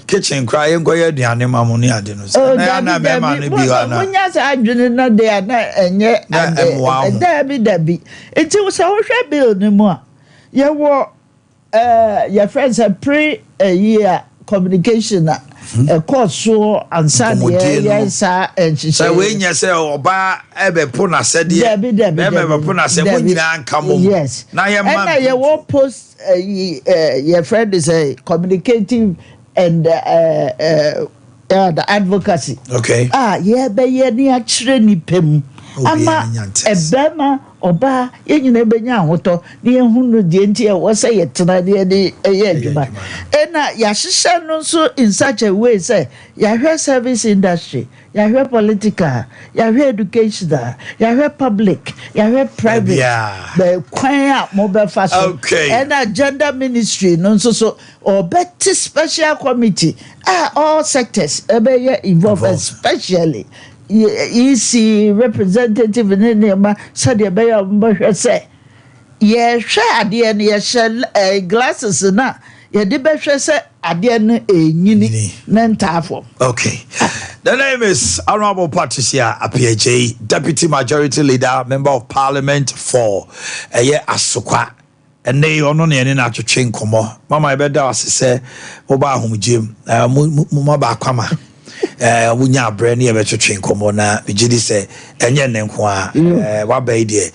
kitchen koraa yɛnkɔyɛ aduane ma mo ne ade no sɛ
Oh,
na yɛ ana
dabi
mmarima
dabi
no bi hɔ ana
munya saa adwene no de a na ɛnyɛ
Na
ade.
ɛmmoa ho.
Dabi dabi, nti sɛ wohwɛ bill no mu a, yɛwɔ yɛfrɛ no sɛ pre ɛyi a communication a ɛkɔɔ soɔ ansa na
Nkɔmmɔdie no.
yɛyɛ saa nhyehyɛ.
Sɛ wei nyɛ sɛ ɔbaa ɛbɛpo n'asɛdeɛ,
Dabi dabi.
bɛrima
Dabi.
ɛbɛpo n'asɛ mo
Dabi.
nyinaa nka mo
Yes.
na yɛ ma.
Ɛna yɛwɔ post ɛyi yɛfrɛ no sɛ communicative and the advocacy a yɛbɛyɛ ne akyerɛ nipa mu
Obiara
ama
nya ntease.
ɛbɛrima, ɔbaa, yɛn nyinaa bɛnya ahotɔ ne yɛhu no deɛ nti ɛwɔ sɛ yɛtena ne yɛde ɛyɛ adwuma. Ɛna yɛahyehyɛ no nso in such a way sɛ yɛahwɛ service industry, yɛahwɛ political, yɛahwɛ educational, yɛahwɛ public, yɛahwɛ private.
Baabiara.
Bɛɛ kwan a mobɛfa so. Ɛna gender ministry no nso so ɔbɛte special committee a all sectors ɛbɛyɛ involved,
Involved.
especially EC representative ne nneɛma, sɛdeɛ ɛbɛyɛ a wɔbɛhwɛ sɛ yɛhwɛ adeɛ no, yɛhyɛ glasses na yɛde bɛhwɛ sɛ adeɛ no ɛnyini
Nyini.
ne ntaa fam.
Okay. The name is Honorable Patricia Appiagyei, Deputy Majority Leader, Member of Parliament for ɛyɛ Asokwa. Ɛnɛ yi ɔno ne yɛne no atwetwe nkɔmmɔ. Mama, yɛbɛda wo ase sɛ woba ahomgye mu. Mo ma baako ama. Wonya aberɛ ne yɛbɛtwetwe nkɔmmɔ na megye di sɛ ɛnyɛ nnɛ nko a. Waba yi deɛ,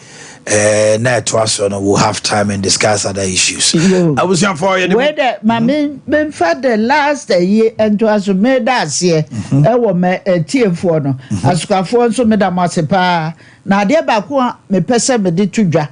na ɛtoa so no, we'll have time and discuss other issues.
Yo.
Abusuafoɔ, yɛde
Wei dɛ ma me memfa the last ayi ntoa so. Meda aseɛ ɛwɔ mɛ atiefoɔ no, Asokwafoɔ nso meda mo ase paa. Na adeɛ baako a mepɛ sɛ mede to dwa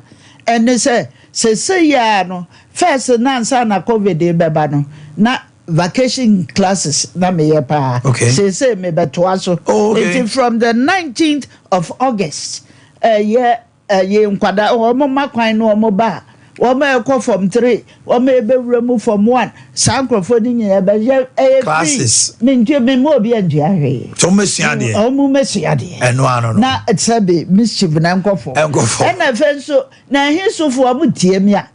ɛne sɛ sɛsɛ yi a no, first nansa na COVID bɛba no, na vacation classes na meyɛ paa. Seesei mebɛtoa so. Nti from the 19th of August, ɛyɛ ɛyɛ nkwadaa wɔn ma kwan no, wɔn ba a wɔn a ɛkɔ form 3, wɔn a ɛbɛwura mu form 1, saa nkurɔfoɔ no nyinaa bɛyɛ ɛyɛ free.
Classes.
Mentua, me mu obi antua hwee.
So mmɛsua adeɛ.
Wɔn mɛsua adeɛ.
Ɛno ano no.
Na sɛbi mischief na nkɔfɔ.
Ɛnkɔfɔ.
Ɛna afei nso na ɛhe sofoɔ mo tie mi a,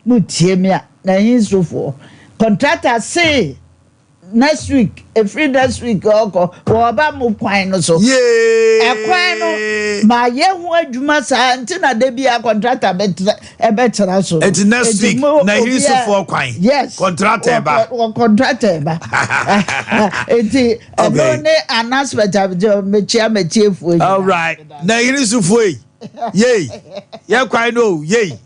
mo tie mi a, na ɛhe sofoɔ contractor say next week, efiri next week ɔkɔ wɔba mo kwan no so.
Yee.
Ɛkwan no maa yɛ ho adwuma saa nti na de bi a contractor bɛtena ɛbɛtena so.
Enti next week,
mo
na ɛhiri
obiara-
sofoɔ kwan.
Yes.
Contractor ɛba.
Wɔ contractor ɛba, nti ɛno ne announcement a mekyia metiefoɔ nyinaa.
All right. Na ɛhiri sofoɔ yi. Yei. Yɛ kwan no o. Yei.